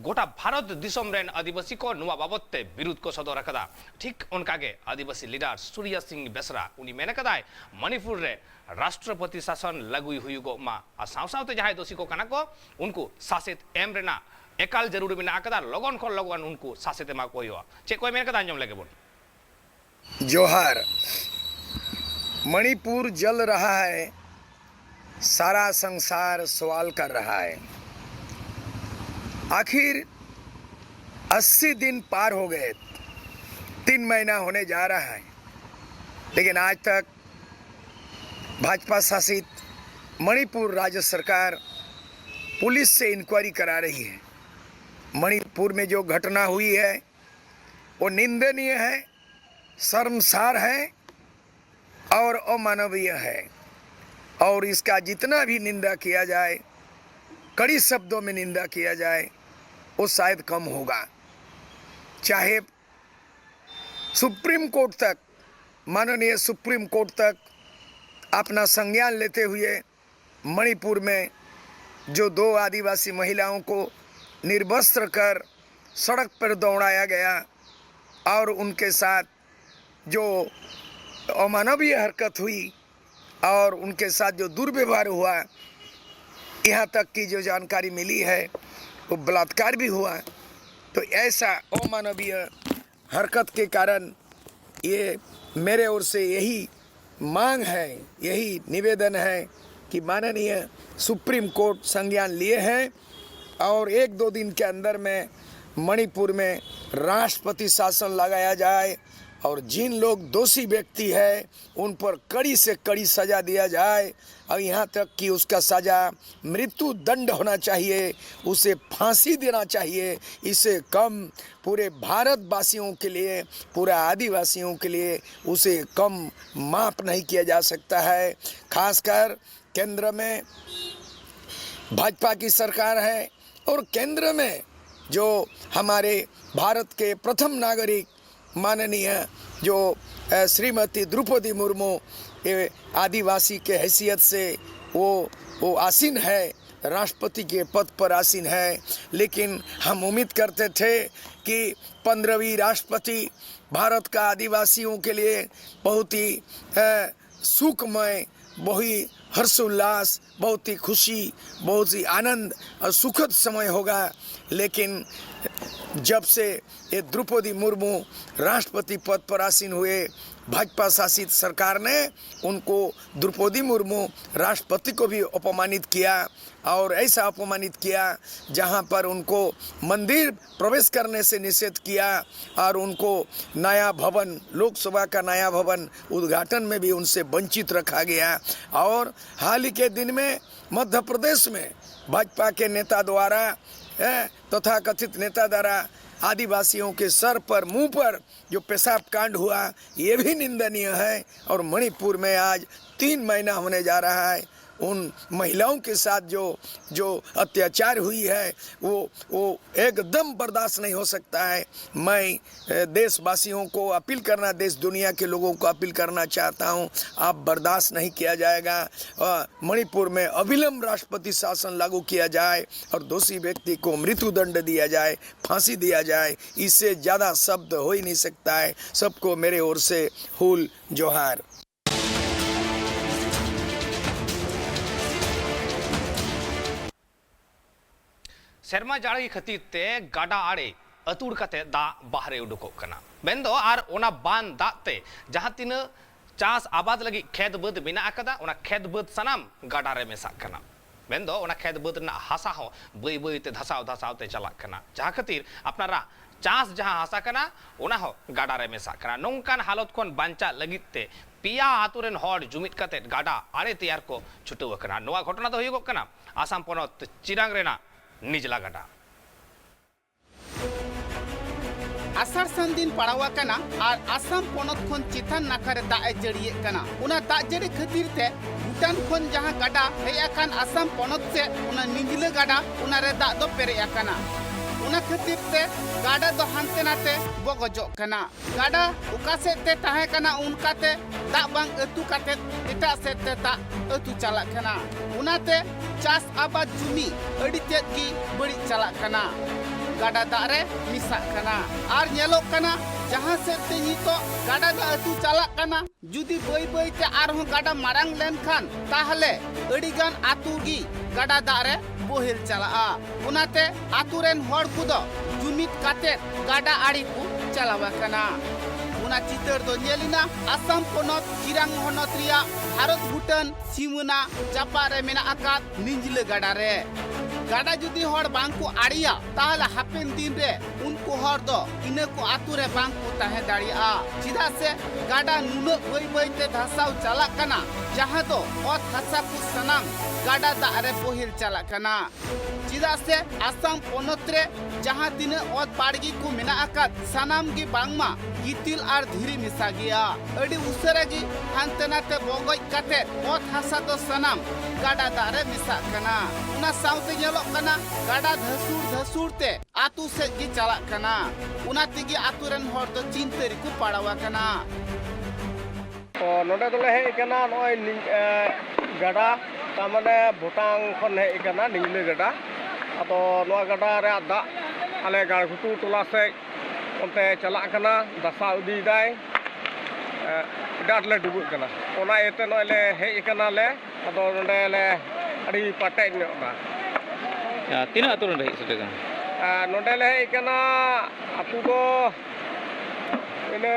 ᱜᱚᱴᱟ ᱵᱷᱟᱨᱚᱛ ᱫᱤᱥᱚᱢ ᱨᱮᱱ ᱟᱹᱫᱤᱵᱟᱹᱥᱤ ᱠᱚ ᱱᱚᱣᱟ ᱵᱟᱵᱚᱛ ᱛᱮ ᱵᱤᱨᱩᱫᱷ ᱠᱚ ᱥᱚᱫᱚᱨ ᱟᱠᱟᱫᱟ᱾ ᱴᱷᱤᱠ ᱚᱱᱠᱟᱜᱮ ᱟᱹᱫᱤᱵᱟᱹᱥᱤ ᱞᱤᱰᱟᱨ ᱥᱩᱨᱭᱟ ᱥᱤᱝ ᱵᱮᱥᱨᱟ, ᱩᱱᱤ ᱢᱮᱱ ᱟᱠᱟᱫᱟᱭ, ᱢᱚᱱᱤᱯᱩᱨ ᱨᱮ ᱨᱟᱥᱴᱨᱚᱯᱚᱛᱤ ᱥᱟᱥᱚᱱ ᱞᱟᱹᱜᱩᱭ ᱦᱩᱭᱩᱜᱚᱜ ᱢᱟ ᱟᱨ ᱥᱟᱶ ᱥᱟᱶᱛᱮ ᱡᱟᱦᱟᱸᱭ ᱫᱳᱥᱤ ᱠᱚ ᱠᱟᱱᱟ ᱠᱚ, ᱩᱱᱠᱩ ᱥᱟᱥᱮᱛ ᱮᱢ ᱨᱮᱱᱟᱜ ᱮᱠᱟᱞ ᱡᱟᱹᱨᱩᱲ ᱢᱮᱱᱟᱜ ᱟᱠᱟᱫᱟ᱾ ᱞᱚᱜᱚᱱ ᱠᱷᱚᱱ ᱞᱚᱜᱚᱱ ᱩᱱᱠᱩ ᱥᱟᱥᱮᱛ ᱮᱢᱟ ᱠᱚ ᱦᱩᱭᱩᱜᱼᱟ᱾ ᱪᱮᱫ ᱠᱚᱭ ᱢᱮᱱ ᱟᱠᱟᱫᱟ, ᱟᱸᱡᱚᱢ ᱞᱮᱜᱮ ᱵᱚᱱ᱾ जोहार। मणिपुर जल रहा है, सारा संसार सवाल कर रहा है। आखिर अस्सी दिन पार हो गए, तीन महीना होने जा रहा है, लेकिन आज तक भाजपा शासित मणिपुर राज्य सरकार पुलिस से इंक्वायरी करा रही है। मणिपुर में जो घटना हुई है, वो निंदनीय है, शर्मसार है और अमानवीय है। और इसका जितना भी निंदा किया जाए, कड़ी शब्दों में निंदा किया जाए, वो शायद कम होगा। चाहे सुप्रीम कोर्ट तक, माननीय सुप्रीम कोर्ट तक अपना संज्ञान लेते हुए मणिपुर में जो दो आदिवासी महिलाओं को निर्वस्त्र कर सड़क पर दौड़ाया गया और उनके साथ जो अमानवीय हरकत हुई और उनके साथ जो दुर्व्यवहार हुआ, यहाँ तक कि जो जानकारी मिली है, वो बलात्कार भी हुआ। तो ऐसा अमानवीय हरकत के कारण ये मेरे ओर से यही मांग है, यही निवेदन है कि माननीय सुप्रीम कोर्ट संज्ञान लिए हैं और एक दो दिन के अंदर में मणिपुर में राष्ट्रपति शासन लगाया जाए और जिन लोग दोषी व्यक्ति है, उन पर कड़ी से कड़ी सजा दिया जाए और यहाँ तक कि उसका सजा मृत्यु दंड होना चाहिए, उसे फांसी देना चाहिए। इसे कम पूरे भारतवासियों के लिए, पूरे आदिवासियों के लिए उसे कम माफ नहीं किया जा सकता है। खासकर केंद्र में भाजपा की सरकार है और केंद्र में जो हमारे भारत के प्रथम नागरिक माननीय जो, अ, श्रीमती द्रौपदी मुर्मू, ये आदिवासी के हैसियत से वो, वो आसीन है, राष्ट्रपति के पद पर आसीन है। लेकिन हम उम्मीद करते थे कि पंद्रहवीं राष्ट्रपति भारत का आदिवासियों के लिए बहुत ही, अ, सुखमय, बहुत ही हर्षोल्लास, बहुत ही खुशी, बहुत ही आनंद और सुखद समय होगा। लेकिन जब से ये द्रौपदी मुर्मू राष्ट्रपति पद पर आसीन हुए, भाजपा शासित सरकार ने उनको, द्रौपदी मुर्मू राष्ट्रपति को भी अपमानित किया और ऐसा अपमानित किया जहां पर उनको मंदिर प्रवेश करने से निषेध किया और उनको नया भवन, लोकसभा का नया भवन उद्घाटन में भी उनसे वंचित रखा गया। और हाल ही के दिन में मध्य प्रदेश में भाजपा के नेता द्वारा, ए, तथाकथित नेता द्वारा आदिवासियों के सर पर, मुंह पर जो पेशाब कांड हुआ, ये भी निंदनीय है। और मणिपुर में आज तीन महीना होने जा रहा है उन महिलाओं के साथ जो जो अत्याचार हुई है, वो वो एकदम बर्दाश्त नहीं हो सकता है। मैं देशवासियों को अपील करना, देश दुनिया के लोगों को अपील करना चाहता हूँ, आप बर्दाश्त नहीं किया जाएगा। मणिपुर में अविलंब राष्ट्रपति शासन लागू किया जाए और दोषी व्यक्ति को मृत्युदंड दिया जाए, फांसी दिया जाए। इससे ज़्यादा शब्द हो ही नहीं सकता है। सबको मेरे ओर से हुल जोहार। ᱥᱮᱨᱢᱟ ᱡᱟᱹᱲᱤ ᱠᱷᱟᱹᱛᱤᱨ ᱛᱮ ᱜᱟᱰᱟ ᱟᱲᱮ ᱟᱹᱛᱩᱲ ᱠᱟᱛᱮ ᱫᱟᱜ ᱵᱟᱦᱨᱮ ᱩᱰᱩᱠᱚᱜ ᱠᱟᱱᱟ, ᱢᱮᱱᱫᱚ ᱟᱨ ᱚᱱᱟ ᱵᱟᱱ ᱫᱟᱜ ᱛᱮ ᱡᱟᱦᱟᱸ ᱛᱤᱱᱟᱹᱜ ᱪᱟᱥ ᱟᱵᱟᱫ ᱞᱟᱹᱜᱤᱫ ᱠᱷᱮᱛ ᱵᱟᱹᱫᱽ ᱢᱮᱱᱟᱜ ᱟᱠᱟᱫᱟ, ᱚᱱᱟ ᱠᱷᱮᱛ ᱵᱟᱹᱫᱽ ᱥᱟᱱᱟᱢ ᱜᱟᱰᱟ ᱨᱮ ᱢᱮᱥᱟᱜ ᱠᱟᱱᱟ᱾ ᱢᱮᱱᱫᱚ ᱚᱱᱟ ᱠᱷᱮᱛ ᱵᱟᱹᱫᱽ ᱨᱮᱱᱟᱜ ᱦᱟᱥᱟ ᱦᱚᱸ ᱵᱟᱹᱭ ᱵᱟᱹᱭ ᱛᱮ ᱫᱷᱟᱥᱟᱣ ᱫᱷᱟᱥᱟᱣ ᱛᱮ ᱪᱟᱞᱟᱜ ᱠᱟᱱᱟ, ᱡᱟᱦᱟᱸ ᱠᱷᱟᱹᱛᱤᱨ ᱟᱯᱱᱟᱨᱟᱜ ᱪᱟᱥ ᱡᱟᱦᱟᱸ ᱦᱟᱥᱟ ᱠᱟᱱᱟ, ᱚᱱᱟ ᱦᱚᱸ ᱜᱟᱰᱟ ᱨᱮ ᱢᱮᱥᱟᱜ ᱠᱟᱱᱟ᱾ ᱱᱚᱝᱠᱟᱱ ᱦᱟᱞᱚᱛ ᱠᱷᱚᱱ ᱵᱟᱧᱪᱟᱜ ᱞᱟᱹᱜᱤᱫ ᱛᱮ ᱯᱮᱭᱟ ᱟᱛᱳ ᱨᱮᱱ ᱦᱚᱲ ᱡᱩᱢᱤᱫ ᱠᱟᱛᱮ ᱜᱟᱰᱟ ᱟᱲᱮ ᱛᱮᱭᱟᱨ ᱠᱚ ᱪᱷᱩᱴᱟᱹᱣ ᱟᱠᱟᱱᱟ᱾ ᱱᱚᱣᱟ ᱜᱷᱚᱴᱚᱱᱟ ᱫᱚ ᱦᱩᱭᱩᱜᱚᱜ ᱠᱟᱱᱟ ᱟᱥᱟᱢ ᱯᱚᱱᱚᱛ ᱪᱤᱨᱟᱝ ᱨᱮᱱᱟᱜ ᱱᱤᱡᱽᱞᱟ ᱜᱟᱰᱟ᱾ ᱟᱥᱟᱲ ᱥᱟᱱ ᱫᱤᱱ ᱯᱟᱲᱟᱣ ᱟᱠᱟᱱᱟ ᱟᱨ ᱟᱥᱟᱢ ᱯᱚᱱᱚᱛ ᱠᱷᱚᱱ ᱪᱮᱛᱟᱱ ᱱᱟᱠᱷᱟ ᱨᱮ ᱫᱟᱜ ᱮ ᱡᱟᱹᱲᱤᱭᱮᱫ ᱠᱟᱱᱟ᱾ ᱚᱱᱟ ᱫᱟᱜ ᱡᱟᱹᱲᱤ ᱠᱷᱟᱹᱛᱤᱨ ᱛᱮ ᱵᱷᱩᱴᱟᱱ ᱠᱷᱚᱱ ᱡᱟᱦᱟᱸ ᱜᱟᱰᱟ ᱦᱮᱡ ᱟᱠᱟᱱ ᱟᱥᱟᱢ ᱯᱚᱱᱚᱛ ᱥᱮᱫ, ᱚᱱᱟ ᱱᱤᱡᱽᱞᱟᱹ ᱜᱟᱰᱟ, ᱚᱱᱟ ᱨᱮ ᱫᱟᱜ ᱫᱚ ᱯᱮᱨᱮᱡ ᱟᱠᱟᱱᱟ᱾ ᱚᱱᱟ ᱠᱷᱟᱹᱛᱤᱨ ᱛᱮ ᱜᱟᱰᱟ ᱫᱚ ᱦᱟᱱᱛᱮ ᱱᱟᱛᱮ ᱵᱚᱜᱚᱡᱚᱜ ᱠᱟᱱᱟ᱾ ᱜᱟᱰᱟ ᱚᱠᱟ ᱥᱮᱫ ᱛᱮ ᱛᱟᱦᱮᱸ ᱠᱟᱱᱟ, ᱚᱱᱠᱟᱛᱮ ᱫᱟᱜ ᱵᱟᱝ ᱟᱹᱛᱩ ᱠᱟᱛᱮ ᱮᱴᱟᱜ ᱥᱮᱫ ᱛᱮ ᱫᱟᱜ ᱟᱹᱛᱩ ᱪᱟᱞᱟᱜ ᱠᱟᱱᱟ᱾ ᱚᱱᱟᱛᱮ ᱪᱟᱥ ᱟᱵᱟᱫ ᱡᱩᱢᱤ ᱟᱹᱰᱤ ᱛᱮᱫ ᱜᱮ ᱵᱟᱹᱲᱤᱡ ᱪᱟᱞᱟᱜ ᱠᱟᱱᱟ, ᱜᱟᱰᱟ ᱫᱟᱜ ᱨᱮ ᱢᱮᱥᱟᱜ ᱠᱟᱱᱟ᱾ ᱟᱨ ᱧᱮᱞᱚᱜ ᱠᱟᱱᱟ, ᱡᱟᱦᱟᱸ ᱥᱮᱫ ᱛᱮ ᱱᱤᱛᱚᱜ ᱜᱟᱰᱟ ᱫᱟᱜ ᱟᱹᱛᱩ ᱪᱟᱞᱟᱜ ᱠᱟᱱᱟ, ᱡᱩᱫᱤ ᱵᱟᱹᱭ ᱵᱟᱹᱭ ᱛᱮ ᱟᱨᱦᱚᱸ ᱜᱟᱰᱟ ᱢᱟᱨᱟᱝ ᱞᱮᱱᱠᱷᱟᱱ, ᱛᱟᱦᱞᱮ ᱟᱹᱰᱤ ᱜᱟᱱ ᱟᱹᱛᱩ ᱜᱮ ᱜᱟᱰᱟ ᱫᱟᱜ ᱨᱮ ᱵᱚᱦᱮᱞ ᱪᱟᱞᱟᱜᱼᱟ᱾ ᱚᱱᱟᱛᱮ ᱟᱹᱛᱩ ᱨᱮᱱ ᱦᱚᱲ ᱠᱚᱫᱚ ᱡᱩᱢᱤᱫ ᱠᱟᱛᱮ ᱜᱟᱰᱟ ᱟᱲᱮ ᱠᱚ ᱪᱟᱞᱟᱣ ᱟᱠᱟᱱᱟ᱾ ᱚᱱᱟ ᱪᱤᱛᱟᱹᱨ ᱫᱚ ᱧᱮᱞ ᱮᱱᱟ ᱟᱥᱟᱢ ᱯᱚᱱᱚᱛ ᱪᱤᱨᱟᱝ ᱦᱚᱱᱚᱛ ᱨᱮᱭᱟᱜ ᱵᱷᱟᱨᱚᱛ ᱵᱷᱩᱴᱟᱱ ᱥᱤᱢᱟᱹᱱᱟ ᱡᱟᱯᱟᱜ ᱨᱮ ᱢᱮᱱᱟᱜ ᱟᱠᱟᱫ ᱱᱤᱡᱽᱞᱟᱹ ᱜᱟᱰᱟ ᱨᱮ᱾ ᱜᱟᱰᱟ ᱡᱩᱫᱤ ᱦᱚᱲ ᱵᱟᱝ ᱠᱚ ᱟᱲᱮᱭᱟ, ᱛᱟᱦᱞᱮ ᱦᱟᱯᱮᱱ ᱫᱤᱱ ᱨᱮ ᱩᱱᱠᱩ ᱦᱚᱲ ᱫᱚ ᱤᱱᱟᱹ ᱠᱚ ᱟᱛᱳ ᱨᱮ ᱵᱟᱝ ᱠᱚ ᱛᱟᱦᱮᱸ ᱫᱟᱲᱮᱭᱟᱜᱼᱟ᱾ ᱪᱮᱫᱟᱜ ᱥᱮ ᱜᱟᱰᱟ ᱱᱩᱱᱟᱹᱜ ᱵᱟᱹᱭ ᱵᱟᱹᱭ ᱛᱮ ᱫᱷᱟᱥᱟᱣ ᱪᱟᱞᱟᱜ ᱠᱟᱱᱟ, ᱡᱟᱦᱟᱸ ᱫᱚ ᱚᱛ ᱦᱟᱥᱟ ᱠᱚ ᱥᱟᱱᱟᱢ ᱜᱟᱰᱟ ᱫᱟᱜ ᱨᱮ ᱵᱚᱦᱮᱞ ᱪᱟᱞᱟᱜ ᱠᱟᱱᱟ᱾ ᱪᱮᱫᱟᱜ ᱥᱮ ᱟᱥᱟᱢ ᱯᱚᱱᱚᱛ ᱨᱮ ᱡᱟᱦᱟᱸ ᱛᱤᱱᱟᱹᱜ ᱚᱛ ᱵᱟᱲᱜᱮ ᱠᱚ ᱢᱮᱱᱟᱜ ᱟᱠᱟᱫ, ᱥᱟᱱᱟᱢ ᱜᱮ ᱵᱟᱝᱢᱟ ᱜᱤᱛᱤᱞ ᱟᱨ ᱫᱷᱤᱨᱤ ᱢᱮᱥᱟ ᱜᱮᱭᱟ᱾ ᱟᱹᱰᱤ ᱩᱥᱟᱹᱨᱟ ᱜᱮ ᱦᱟᱱᱛᱮ ᱱᱟᱛᱮ ᱵᱚᱜᱚᱡ ᱠᱟᱛᱮ ᱚᱛ ᱦᱟᱥᱟ ᱫᱚ ᱥᱟᱱᱟᱢ ᱜᱟᱰᱟ ᱫᱟᱜ ᱨᱮ ᱢᱮᱥᱟᱜ ᱠᱟᱱᱟ᱾ ᱚᱱᱟ ᱥᱟᱶᱛᱮ ᱧᱮᱞᱚᱜ ᱠᱟᱱᱟ, ᱜᱟᱰᱟ ᱫᱷᱟᱹᱥᱩᱲ ᱫᱷᱟᱹᱥᱩᱲ ᱛᱮ ᱟᱛᱳ ᱥᱮᱫ ᱜᱮ ᱪᱟᱞᱟᱜ ᱠᱟᱱᱟ᱾ ᱚᱱᱟ ᱛᱮᱜᱮ ᱟᱛᱳ ᱨᱮᱱ ᱦᱚᱲ ᱫᱚ ᱪᱤᱱᱛᱟᱹ ᱨᱮᱠᱚ ᱯᱟᱲᱟᱣ ᱟᱠᱟᱱᱟ᱾ ᱛᱚ, ᱱᱚᱰᱮ ᱫᱚᱞᱮ ᱦᱮᱡ ᱟᱠᱟᱱᱟ ᱱᱚᱜᱼᱚᱭ ᱱᱤ-, ᱮ, ᱜᱟᱰᱟ, ᱛᱟᱨ ᱢᱟᱱᱮ ᱵᱷᱩᱴᱟᱝ ᱠᱷᱚᱱ ᱦᱮᱡ ᱟᱠᱟᱱᱟ ᱱᱤᱝᱞᱟᱹ ᱜᱟᱰᱟ᱾ ᱟᱫᱚ ᱱᱚᱣᱟ ᱜᱟᱰᱟ ᱨᱮᱭᱟᱜ ᱫᱟᱜ ᱟᱞᱮ ᱜᱟᱲᱜᱷᱩᱴᱩ ᱴᱚᱞᱟ ᱥᱮᱫ ᱚᱱᱛᱮ ᱪᱟᱞᱟᱜ ᱠᱟᱱᱟ, ᱫᱟᱥᱟᱣ ᱤᱫᱤᱭᱮᱫᱟᱭ, ᱮ, ᱟᱹᱰᱤ ᱟᱸᱴ ᱞᱮ ᱰᱩᱵᱟᱹᱜ ᱠᱟᱱᱟ᱾ ᱚᱱᱟ ᱤᱭᱟᱹᱛᱮ ᱱᱚᱜᱼᱚᱭ ᱞᱮ ᱦᱮᱡ ᱟᱠᱟᱱᱟᱞᱮ᱾ ᱟᱫᱚ ᱱᱚᱰᱮ ᱞᱮ ᱟᱹᱰᱤ ᱯᱟᱴᱮᱡ ᱧᱚᱜ ᱮᱱᱟ᱾ ᱟᱨ ᱛᱤᱱᱟᱹᱜ ᱟᱹᱛᱩ ᱨᱮᱱ ᱯᱮ ᱦᱮᱡ ᱥᱮᱴᱮᱨ ᱠᱟᱱᱟ? ᱟᱨ ᱱᱚᱰᱮ ᱞᱮ ᱦᱮᱡ ᱠᱟᱱᱟ, ᱟᱹᱛᱩ ᱫᱚ ᱤᱱᱟᱹ,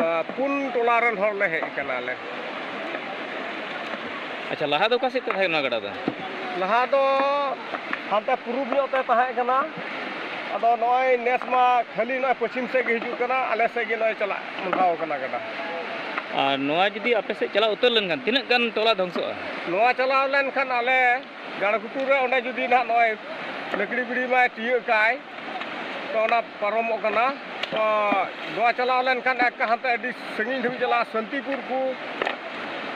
ᱟ, ᱯᱩᱱ ᱴᱚᱞᱟ ᱨᱮᱱ ᱦᱚᱲ ᱞᱮ ᱦᱮᱡ ᱠᱟᱱᱟ ᱞᱮ᱾ ᱟᱪᱪᱷᱟ, ᱞᱟᱦᱟ ᱫᱚ ᱚᱠᱟ ᱥᱮᱫ ᱛᱮ ᱛᱟᱦᱮᱸ ᱠᱟᱱᱟ ᱱᱚᱣᱟ ᱜᱟᱰᱟ ᱫᱚ? ᱞᱟᱦᱟ ᱫᱚ ᱦᱟᱱᱛᱮ ᱯᱩᱨᱩᱵ ᱧᱚᱜ ᱛᱮ ᱛᱟᱦᱮᱸ ᱠᱟᱱᱟ, ᱟᱫᱚ ᱱᱚᱜᱼᱚᱭ ᱱᱮᱥ ᱢᱟ ᱠᱷᱟᱹᱞᱤ ᱱᱚᱜᱼᱚᱭ ᱯᱚᱪᱷᱤᱢ ᱥᱮᱫ ᱜᱮ ᱦᱤᱡᱩᱜ ᱠᱟᱱᱟ, ᱟᱞᱮ ᱥᱮᱫ ᱜᱮ ᱱᱚᱜᱼᱚᱭ ᱪᱟᱞᱟᱜ ᱢᱚᱦᱰᱟᱣ ᱠᱟᱱᱟ ᱜᱟᱰᱟ᱾ ᱟᱨ ᱱᱚᱣᱟ ᱡᱩᱫᱤ ᱟᱯᱮ ᱥᱮᱫ ᱪᱟᱞᱟᱣ ᱩᱛᱟᱹᱨ ᱞᱮᱱᱠᱷᱟᱱ ᱛᱤᱱᱟᱹᱜ ᱜᱟᱱ ᱴᱚᱞᱟ ᱫᱷᱚᱝᱥᱚᱜᱼᱟ? ᱱᱚᱣᱟ ᱪᱟᱞᱟᱣ ᱞᱮᱱᱠᱷᱟᱱ ᱟᱞᱮ ᱜᱟᱲᱜᱷᱩᱴᱩ ᱨᱮ ᱚᱸᱰᱮ ᱡᱩᱫᱤ ᱱᱟᱦᱟᱜ ᱱᱚᱜᱼᱚᱭ ᱞᱟᱹᱠᱲᱤ ᱵᱤᱲᱤ ᱢᱟᱭ ᱛᱤᱭᱟᱹᱜ ᱠᱟᱭ, ᱛᱚ ᱚᱱᱟ ᱯᱟᱨᱚᱢᱚᱜ ᱠᱟᱱᱟ᱾ ᱛᱚ ᱱᱚᱣᱟ ᱪᱟᱞᱟᱣ ᱞᱮᱱᱠᱷᱟᱱ ᱮᱠ ᱦᱟᱱᱛᱮ ᱟᱹᱰᱤ ᱥᱟᱺᱜᱤᱧ ᱫᱷᱟᱹᱵᱤᱡ ᱪᱟᱞᱟᱜᱼᱟ, ᱥᱟᱱᱛᱤᱯᱩᱨ ᱠᱚ,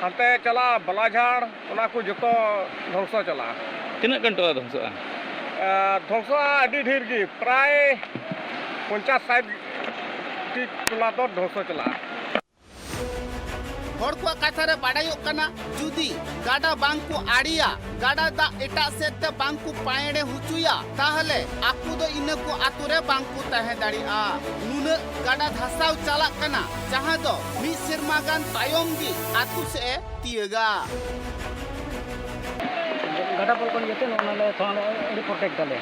ᱦᱟᱱᱛᱮ ᱪᱟᱞᱟᱜᱼᱟ ᱵᱟᱞᱟᱡᱷᱟᱲ, ᱚᱱᱟ ᱠᱚ ᱡᱚᱛᱚ ᱫᱷᱚᱝᱥᱚ ᱪᱟᱞᱟᱜᱼᱟ᱾ ᱛᱤᱱᱟᱹᱜ ᱜᱟᱱ ᱴᱚᱞᱟ ᱫᱷᱚᱝᱥᱚᱜᱼᱟ? ᱟᱨ ᱫᱷᱚᱝᱥᱚᱜᱼᱟ ᱟᱹᱰᱤ ᱰᱷᱮᱨ ᱜᱮ, ᱯᱨᱟᱭ ᱯᱚᱧᱪᱟᱥ ᱥᱟᱴ ᱴᱤ ᱴᱚᱞᱟ ᱫᱚ ᱫᱷᱚᱝᱥᱚ ᱪᱟᱞᱟᱜᱼᱟ᱾ ᱦᱚᱲ ᱠᱚᱣᱟᱜ ᱠᱟᱛᱷᱟ ᱨᱮ ᱵᱟᱰᱟᱭᱚᱜ ᱠᱟᱱᱟ, ᱡᱩᱫᱤ ᱜᱟᱰᱟ ᱵᱟᱝ ᱠᱚ ᱟᱲᱮᱭᱟ, ᱜᱟᱰᱟ ᱫᱟᱜ ᱮᱴᱟᱜ ᱥᱮᱫ ᱛᱮ ᱵᱟᱝ ᱠᱚ ᱯᱟᱭᱮᱲᱮ ᱦᱚᱪᱚᱭᱟ, ᱛᱟᱦᱚᱞᱮ ᱟᱠᱚ ᱫᱚ ᱤᱱᱟᱹ ᱠᱚ ᱟᱛᱳ ᱨᱮ ᱵᱟᱝ ᱠᱚ ᱛᱟᱦᱮᱸ ᱫᱟᱲᱮᱭᱟᱜᱼᱟ᱾ ᱱᱩᱱᱟᱹᱜ ᱜᱟᱰᱟ ᱫᱷᱟᱥᱟᱣ ᱪᱟᱞᱟᱜ ᱠᱟᱱᱟ, ᱡᱟᱦᱟᱸ ᱫᱚ ᱢᱤᱫ ᱥᱮᱨᱢᱟ ᱜᱟᱱ ᱛᱟᱭᱚᱢ ᱜᱮ ᱟᱛᱳ ᱥᱮᱫ ᱮ ᱛᱤᱭᱟᱹᱜᱟ᱾ ᱜᱟᱰᱟ ᱵᱚᱞᱚ ᱠᱟᱱ ᱤᱭᱟᱹᱛᱮ ᱱᱚᱜᱼᱚ ᱱᱟ ᱞᱮ ᱛᱷᱚᱲᱟ ᱞᱮ ᱟᱹᱰᱤ ᱯᱨᱚᱴᱮᱠᱴ ᱫᱟᱞᱮ᱾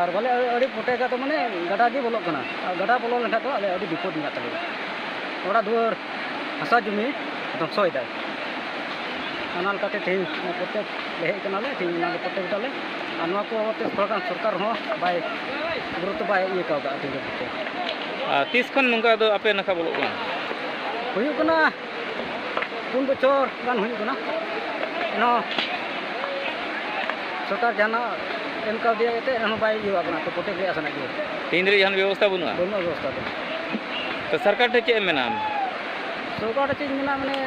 ᱟᱨ ᱵᱟᱞᱮ ᱟᱹᱰᱤ ᱯᱨᱚᱴᱮᱠᱴ ᱫᱚ ᱢᱟᱱᱮ ᱜᱟᱰᱟ ᱜᱮ ᱵᱚᱞᱚᱜ ᱠᱟᱱᱟ᱾ ᱟᱨ ᱜᱟᱰᱟ ᱵᱚᱞᱚ ᱞᱮᱱᱠᱷᱟᱱ ᱫᱚ ᱟᱞᱮ ᱟᱹᱰᱤ ᱵᱤᱯᱚᱫ ᱢᱮᱱᱟᱜ ᱛᱟᱞᱮᱭᱟ᱾ ᱚᱲᱟᱜ ᱫᱩᱣᱟᱹᱨ, ᱦᱟᱥᱟ ᱡᱩᱢᱤ ᱫᱷᱚᱝᱥᱚᱭᱮᱫᱟᱭ᱾ ᱚᱱᱟ ᱞᱮᱠᱟᱛᱮ ᱛᱮᱦᱮᱧ ᱯᱨᱚᱛᱮᱠ ᱞᱮ ᱦᱮᱡ ᱠᱟᱱᱟᱞᱮ, ᱛᱮᱦᱮᱧ ᱚᱱᱟ ᱜᱮ ᱯᱨᱚᱛᱮᱠ ᱫᱟᱞᱮ᱾ ᱟᱨ ᱱᱚᱣᱟ ᱠᱚ ᱵᱟᱵᱚᱫ ᱛᱮ ᱛᱷᱚᱲᱟ ᱜᱟᱱ ᱥᱚᱨᱠᱟᱨ ᱦᱚᱸ ᱵᱟᱭ ᱜᱩᱨᱩᱛᱛᱚ ᱵᱟᱭ ᱤᱭᱟᱹ ᱠᱟᱣᱫᱟ ᱛᱮᱦᱮᱧ ᱫᱚ ᱯᱨᱚᱛᱮᱠ᱾ ᱟᱨ ᱛᱤᱥ ᱠᱷᱚᱱ ᱱᱚᱝᱠᱟ ᱫᱚ ᱟᱯᱮ ᱱᱟᱠᱷᱟ ᱵᱚᱞᱚᱜ ᱠᱟᱱᱟ? ᱦᱩᱭᱩᱜ ᱠᱟᱱᱟ ᱯᱩᱱ ᱵᱚᱪᱷᱚᱨ ᱜᱟᱱ ᱦᱩᱭᱩᱜ ᱠᱟᱱᱟ᱾ ᱮᱱᱦᱚᱸ ᱥᱚᱨᱠᱟᱨ ᱡᱟᱦᱟᱱᱟᱜ ᱮᱢ ᱠᱟᱣᱫᱮᱭᱟ ᱮᱱᱛᱮ ᱮᱱᱦᱚᱸ ᱵᱟᱭ ᱤᱭᱟᱹᱣᱟᱜ ᱠᱟᱱᱟ, ᱛᱚ ᱯᱨᱚᱛᱮᱠ ᱨᱮᱭᱟᱜ ᱥᱟᱱᱟᱭᱮᱫ ᱜᱮᱭᱟ᱾ ᱛᱮᱦᱮᱧ ᱫᱷᱟᱹᱨᱤᱡ ᱡᱟᱦᱟᱱ ᱵᱮᱵᱚᱥᱛᱷᱟ ᱵᱟᱹᱱᱩᱜᱼᱟ? ᱵᱟᱹᱱᱩᱜᱼᱟ ᱵᱮᱵᱚᱥᱛᱷᱟ ᱫᱚ᱾ ᱛᱚ ᱥᱚᱨᱠᱟᱨ ᱴᱷᱮᱱ ᱪᱮᱫ ᱮᱢ ᱢᱮᱱᱟ ᱟᱢ? ᱥᱚᱨᱠᱟᱨ ᱴᱷᱮᱱ ᱪᱮᱫ ᱤᱧ ᱢᱮᱱᱟ, ᱢᱟᱱᱮ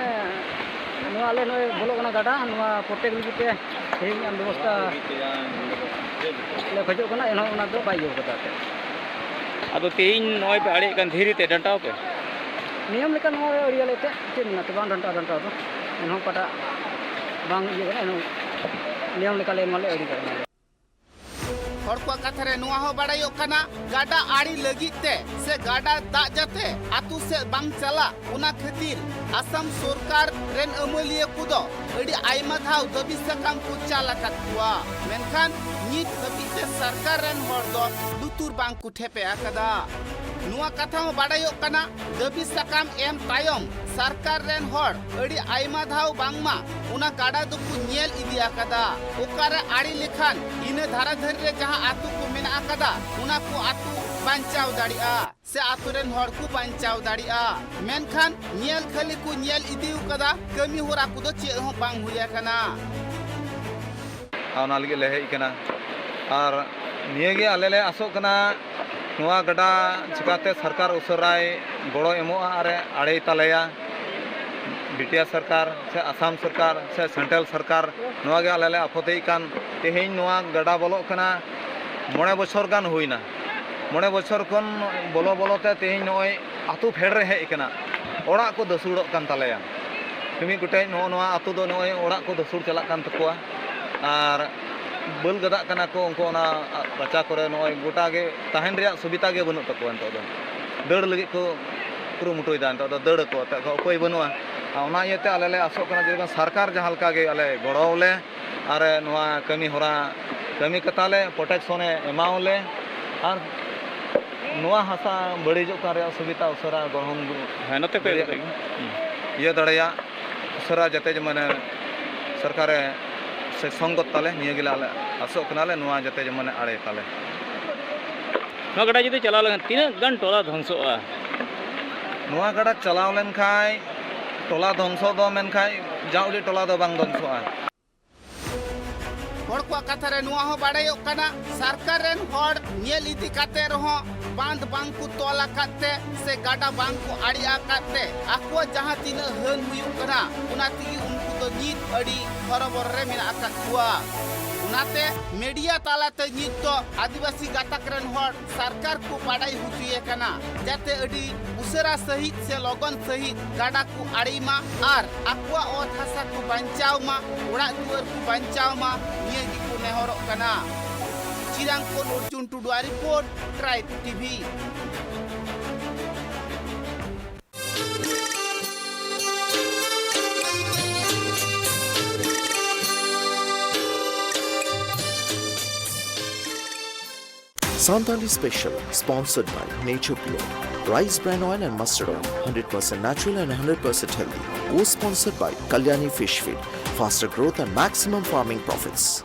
ᱱᱚᱣᱟ ᱟᱞᱮ ᱱᱚᱜᱼᱚᱭ ᱵᱚᱞᱚᱜ ᱠᱟᱱᱟ ᱜᱟᱰᱟ, ᱱᱚᱣᱟ ᱯᱨᱚᱛᱮᱠ ᱞᱟᱹᱜᱤᱫ ᱛᱮ ᱛᱮᱦᱮᱧ ᱟᱢ ᱵᱮᱵᱚᱥᱛᱷᱟ ᱞᱮ ᱠᱷᱚᱡᱚᱜ ᱠᱟᱱᱟ, ᱮᱱᱦᱚᱸ ᱚᱱᱟ ᱫᱚ ᱵᱟᱭ ᱤᱭᱟᱹᱣ ᱠᱟᱫᱟ ᱮᱱᱛᱮᱫ᱾ ᱟᱫᱚ ᱛᱮᱦᱮᱧ ᱱᱚᱜᱼᱚᱭ ᱯᱮ ᱟᱲᱮᱭᱮᱫ ᱠᱟᱱ ᱫᱷᱤᱨᱤ ᱛᱮ ᱰᱟᱱᱴᱟᱣ ᱯᱮ? ᱱᱤᱭᱚᱢ ᱞᱮᱠᱟ ᱱᱚᱣᱟ ᱟᱹᱲᱤᱭᱟᱞᱮ ᱮᱱᱛᱮᱫ, ᱪᱮᱫ ᱢᱮᱱᱟᱜ ᱛᱮ ᱵᱟᱝ ᱰᱟᱱᱴᱟᱣ, ᱰᱟᱱᱴᱟᱣ ᱫᱚ ᱮᱱᱦᱚᱸ ᱚᱠᱟᱴᱟᱜ ᱵᱟᱝ ᱤᱭᱟᱹ ᱠᱟᱱᱟ, ᱮᱱᱦᱚᱸ ᱱᱤᱭᱚᱢ ᱞᱮᱠᱟᱞᱮ ᱱᱚᱣᱟᱞᱮ ᱟᱹᱲᱤ ᱠᱟᱜ ᱠᱟᱱᱟ᱾ ᱦᱚᱲ ᱠᱚᱣᱟᱜ ᱠᱟᱛᱷᱟ ᱨᱮ ᱱᱚᱣᱟ ᱦᱚᱸ ᱵᱟᱲᱟᱭᱚᱜ ᱠᱟᱱᱟ, ᱜᱟᱰᱟ ᱟᱲᱮ ᱞᱟᱹᱜᱤᱫ ᱛᱮ ᱥᱮ ᱜᱟᱰᱟ ᱫᱟᱜ ᱡᱟᱛᱮ ᱟᱹᱛᱩ ᱥᱮᱫ ᱵᱟᱝ ᱪᱟᱞᱟᱜ, ᱚᱱᱟ ᱠᱷᱟᱹᱛᱤᱨ ᱟᱥᱟᱢ ᱥᱚᱨᱠᱟᱨ ᱨᱮᱱ ᱟᱹᱢᱟᱹᱞᱤᱭᱟᱹ ᱠᱚᱫᱚ ᱟᱹᱰᱤ ᱟᱭᱢᱟ ᱫᱷᱟᱣ ᱫᱟᱹᱵᱤ ᱥᱟᱠᱟᱢ ᱠᱚ ᱪᱟᱞ ᱟᱠᱟᱫ ᱠᱚᱣᱟ, ᱢᱮᱱᱠᱷᱟᱱ ᱱᱤᱛ ᱦᱟᱹᱵᱤᱡ ᱛᱮ ᱥᱚᱨᱠᱟᱨ ᱨᱮᱱ ᱦᱚᱲ ᱫᱚ ᱞᱩᱛᱩᱨ ᱵᱟᱝ ᱠᱚ ᱴᱷᱮᱯᱮ ᱟᱠᱟᱫᱟ᱾ ᱱᱚᱣᱟ ᱠᱟᱛᱷᱟ ᱦᱚᱸ ᱵᱟᱰᱟᱭᱚᱜ ᱠᱟᱱᱟ, ᱫᱟᱹᱵᱤ ᱥᱟᱠᱟᱢ ᱮᱢ ᱛᱟᱭᱚᱢ ᱥᱚᱨᱠᱟᱨ ᱨᱮᱱ ᱦᱚᱲ ᱟᱹᱰᱤ ᱟᱭᱢᱟ ᱫᱷᱟᱣ ᱵᱟᱝᱢᱟ ᱚᱱᱟ ᱜᱟᱰᱟ ᱫᱚᱠᱚ ᱧᱮᱞ ᱤᱫᱤ ᱟᱠᱟᱫᱟ᱾ ᱚᱠᱟᱨᱮ ᱟᱲᱮ ᱞᱮᱠᱷᱟᱱ ᱤᱱᱟᱹ ᱫᱷᱟᱨᱟ ᱫᱷᱟᱹᱨᱤ ᱨᱮ ᱡᱟᱦᱟᱸ ᱟᱹᱛᱩ ᱠᱚ ᱢᱮᱱᱟᱜ ᱟᱠᱟᱫᱟ, ᱚᱱᱟ ᱠᱚ ᱟᱹᱛᱩ ᱵᱟᱧᱪᱟᱣ ᱫᱟᱲᱮᱭᱟᱜᱼᱟ ᱥᱮ ᱟᱹᱛᱩ ᱨᱮᱱ ᱦᱚᱲ ᱠᱚ ᱵᱟᱧᱪᱟᱣ ᱫᱟᱲᱮᱭᱟᱜᱼᱟ᱾ ᱢᱮᱱᱠᱷᱟᱱ ᱧᱮᱞ ᱠᱷᱟᱹᱞᱤ ᱠᱚ ᱧᱮᱞ ᱤᱫᱤ ᱟᱠᱟᱫᱟ, ᱠᱟᱹᱢᱤ ᱦᱚᱨᱟ ᱠᱚᱫᱚ ᱪᱮᱫ ᱦᱚᱸ ᱵᱟᱝ ᱦᱩᱭ ᱟᱠᱟᱱᱟ᱾ ᱟᱨ ᱚᱱᱟ ᱞᱟᱹᱜᱤᱫ ᱞᱮ ᱦᱮᱡ ᱟᱠᱟᱱᱟ᱾ ᱟᱨ ᱱᱤᱭᱟᱹᱜᱮ ᱟᱞᱮ ᱞᱮ ᱟᱥᱚᱜ ᱠᱟᱱᱟ, ᱱᱚᱣᱟ ᱜᱟᱰᱟ ᱪᱤᱠᱟᱹᱛᱮ ᱥᱚᱨᱠᱟᱨ ᱩᱥᱟᱹᱨᱟᱭ ᱜᱚᱲᱚ ᱮᱢᱚᱜᱼᱟ ᱟᱨᱮ ᱟᱲᱮᱭ ᱛᱟᱞᱮᱭᱟ᱾ ᱵᱤᱴᱤᱭᱟ ᱥᱚᱨᱠᱟᱨ ᱥᱮ ᱟᱥᱟᱢ ᱥᱚᱨᱠᱟᱨ ᱥᱮ ᱥᱮᱱᱴᱨᱟᱞ ᱥᱚᱨᱠᱟᱨ, ᱱᱚᱣᱟ ᱜᱮ ᱟᱞᱮ ᱞᱮ ᱟᱯᱷᱚᱛᱮᱜ ᱠᱟᱱ᱾ ᱛᱮᱦᱮᱧ ᱱᱚᱣᱟ ᱜᱟᱰᱟ ᱵᱚᱞᱚᱜ ᱠᱟᱱᱟ ᱢᱚᱬᱮ ᱵᱚᱪᱷᱚᱨ ᱜᱟᱱ ᱦᱩᱭᱱᱟ᱾ ᱢᱚᱬᱮ ᱵᱚᱪᱷᱚᱨ ᱠᱷᱚᱱ ᱵᱚᱞᱚ ᱵᱚᱞᱚ ᱛᱮ ᱛᱮᱦᱮᱧ ᱱᱚᱜᱼᱚᱭ ᱟᱹᱛᱩ ᱯᱷᱮᱰ ᱨᱮ ᱦᱮᱡ ᱟᱠᱟᱱᱟ, ᱚᱲᱟᱜ ᱠᱚ ᱫᱟᱹᱥᱩᱲᱚᱜ ᱠᱟᱱ ᱛᱟᱞᱮᱭᱟ᱾ ᱢᱤᱢᱤᱫ ᱜᱚᱴᱮᱡ ᱱᱚᱜᱼᱚ ᱱᱚᱣᱟ ᱟᱹᱛᱩ ᱫᱚ ᱱᱚᱜᱼᱚᱭ ᱚᱲᱟᱜ ᱠᱚ ᱫᱟᱹᱥᱩᱲ ᱪᱟᱞᱟᱜ ᱠᱟᱱ ᱛᱟᱠᱚᱣᱟ᱾ ᱟᱨ ᱵᱟᱹᱞ ᱜᱟᱫᱟᱜ ᱠᱟᱱᱟ ᱠᱚ ᱩᱱᱠᱩ ᱚᱱᱟ ᱨᱟᱪᱟ ᱠᱚᱨᱮ, ᱱᱚᱜᱼᱚᱭ ᱜᱚᱴᱟ ᱜᱮ ᱛᱟᱦᱮᱱ ᱨᱮᱭᱟᱜ ᱥᱩᱵᱤᱫᱷᱟ ᱜᱮ ᱵᱟᱹᱱᱩᱜ ᱛᱟᱠᱚᱣᱟ᱾ ᱱᱤᱛᱚᱜ ᱫᱚ ᱫᱟᱹᱲ ᱞᱟᱹᱜᱤᱫ ᱠᱚ ᱠᱩᱨᱩᱢᱩᱴᱩᱭᱮᱫᱟ, ᱱᱤᱛᱚᱜ ᱫᱚ ᱫᱟᱹᱲ ᱟᱠᱚ, ᱮᱴᱟᱜ ᱠᱚ ᱩᱯᱟᱹᱭ ᱵᱟᱹᱱᱩᱜᱼᱟ᱾ ᱟᱨ ᱚᱱᱟ ᱤᱭᱟᱹᱛᱮ ᱟᱞᱮ ᱞᱮ ᱟᱥᱚᱜ ᱠᱟᱱᱟ ᱡᱮ ᱥᱚᱨᱠᱟᱨ ᱡᱟᱦᱟᱸ ᱞᱮᱠᱟ ᱜᱮ ᱟᱞᱮ ᱜᱚᱲᱚ ᱟᱞᱮ ᱟᱨ ᱱᱚᱣᱟ ᱠᱟᱹᱢᱤ ᱦᱚᱨᱟ ᱠᱟᱹᱢᱤ ᱠᱟᱛᱟᱞᱮ ᱯᱨᱚᱴᱮᱠᱥᱚᱱᱮ ᱮᱢᱟᱣᱟᱞᱮ ᱟᱨ ᱱᱚᱣᱟ ᱦᱟᱥᱟ ᱵᱟᱹᱲᱤᱡᱚᱜ ᱠᱟᱱ ᱨᱮᱭᱟᱜ ᱥᱩᱵᱤᱫᱷᱟ ᱩᱥᱟᱹᱨᱟ ᱜᱨᱚᱦᱚᱱ ᱦᱮᱸ, ᱱᱚᱛᱮ ᱯᱮ ᱫᱟᱲᱮᱭᱟᱜ, ᱤᱭᱟᱹ ᱫᱟᱲᱮᱭᱟᱜ ᱩᱥᱟᱹᱨᱟ ᱡᱟᱛᱮ ᱡᱮᱢᱚᱱ ᱥᱚᱨᱠᱟᱨᱮ ᱥᱮ ᱥᱚᱝᱜᱚᱛ ᱛᱟᱞᱮ, ᱱᱤᱭᱟᱹ ᱜᱮᱞᱮ ᱟᱞᱮ ᱟᱥᱚᱜ ᱠᱟᱱᱟᱞᱮ, ᱱᱚᱣᱟ ᱡᱟᱛᱮ ᱡᱮᱢᱚᱱᱮ ᱟᱲᱮ ᱛᱟᱞᱮ᱾ ᱱᱚᱣᱟ ᱜᱟᱰᱟ ᱡᱩᱫᱤ ᱪᱟᱞᱟᱣ ᱞᱮᱱᱠᱷᱟᱱ ᱛᱤᱱᱟᱹᱜ ᱜᱟᱱ ᱴᱚᱞᱟ ᱫᱷᱚᱝᱥᱚᱜᱼᱟ? ᱱᱚᱣᱟ ᱜᱟᱰᱟ ᱪᱟᱞᱟᱣ ᱞᱮᱱᱠᱷᱟᱱ ᱴᱚᱞᱟ ᱫᱷᱚᱝᱥᱚ ᱫᱚ ᱢᱮᱱᱠᱷᱟᱱ ᱡᱟ ᱩᱰᱤᱡ ᱴᱚᱞᱟ ᱫᱚ ᱵᱟᱝ ᱫᱷᱚᱝᱥᱚᱜᱼᱟ᱾ ᱦᱚᱲ ᱠᱚᱣᱟᱜ ᱠᱟᱛᱷᱟ ᱨᱮ ᱱᱚᱣᱟ ᱦᱚᱸ ᱵᱟᱰᱟᱭᱚᱜ ᱠᱟᱱᱟ, ᱥᱚᱨᱠᱟᱨ ᱨᱮᱱ ᱦᱚᱲ ᱧᱮᱞ ᱤᱫᱤ ᱠᱟᱛᱮ ᱨᱮᱦᱚᱸ ᱵᱟᱸᱫ ᱵᱟᱝ ᱠᱚ ᱛᱚᱞ ᱟᱠᱟᱫ ᱛᱮ ᱥᱮ ᱜᱟᱰᱟ ᱵᱟᱝ ᱠᱚ ᱟᱲᱮ ᱟᱠᱟᱫ ᱛᱮ ᱟᱠᱚᱣᱟᱜ ᱡᱟᱦᱟᱸ ᱛᱤᱱᱟᱹᱜ ᱦᱟᱹᱱ ᱦᱩᱭᱩᱜ ᱠᱟᱱᱟ, ᱚᱱᱟ ᱛᱮᱜᱮ ᱩᱱᱠᱩ ᱫᱚ ᱱᱤᱛ ᱟᱹᱰᱤ ᱦᱚᱨᱚᱵᱚᱨᱚ ᱨᱮ ᱢᱮᱱᱟᱜ ᱟᱠᱟᱫ ᱠᱚᱣᱟ᱾ ᱚᱱᱟᱛᱮ ᱢᱤᱰᱤᱭᱟ ᱛᱟᱞᱟᱛᱮ ᱱᱤᱛ ᱫᱚ ᱟᱹᱫᱤᱵᱟᱹᱥᱤ ᱜᱟᱛᱟᱠ ᱨᱮᱱ ᱦᱚᱲ ᱥᱚᱨᱠᱟᱨ ᱠᱚ ᱵᱟᱰᱟᱭ ᱦᱚᱪᱚᱭᱮ ᱠᱟᱱᱟ, ᱡᱟᱛᱮ ᱟᱹᱰᱤ ᱩᱥᱟᱹᱨᱟ ᱥᱟᱺᱦᱤᱡ ᱥᱮ ᱞᱚᱜᱚᱱ ᱥᱟᱺᱦᱤᱡ ᱜᱟᱰᱟ ᱠᱚ ᱟᱲᱮ ᱢᱟ ᱟᱨ ᱟᱠᱚᱣᱟᱜ ᱚᱛ ᱦᱟᱥᱟ ᱠᱚ ᱵᱟᱧᱪᱟᱣ ᱢᱟ, ᱚᱲᱟᱜ ᱫᱩᱣᱟᱹᱨ ᱠᱚ ᱵᱟᱧᱪᱟᱣ ᱢᱟ, ᱱᱤᱭᱟᱹ ᱜᱮᱠᱚ ᱱᱮᱦᱚᱨᱚᱜ ᱠᱟᱱᱟ᱾ ᱪᱤᱨᱟᱝ ᱠᱷᱚᱱ ᱚᱨᱡᱩᱱ ᱴᱩᱰᱩᱣᱟᱜ report, tribe TV. Santali Special, sponsored by Nature Pure, Rice Bran Oil and Mustard Oil, hundred percent natural and hundred percent healthy. Co-sponsored by Kalyani Fish Feed, faster growth and maximum farming profits.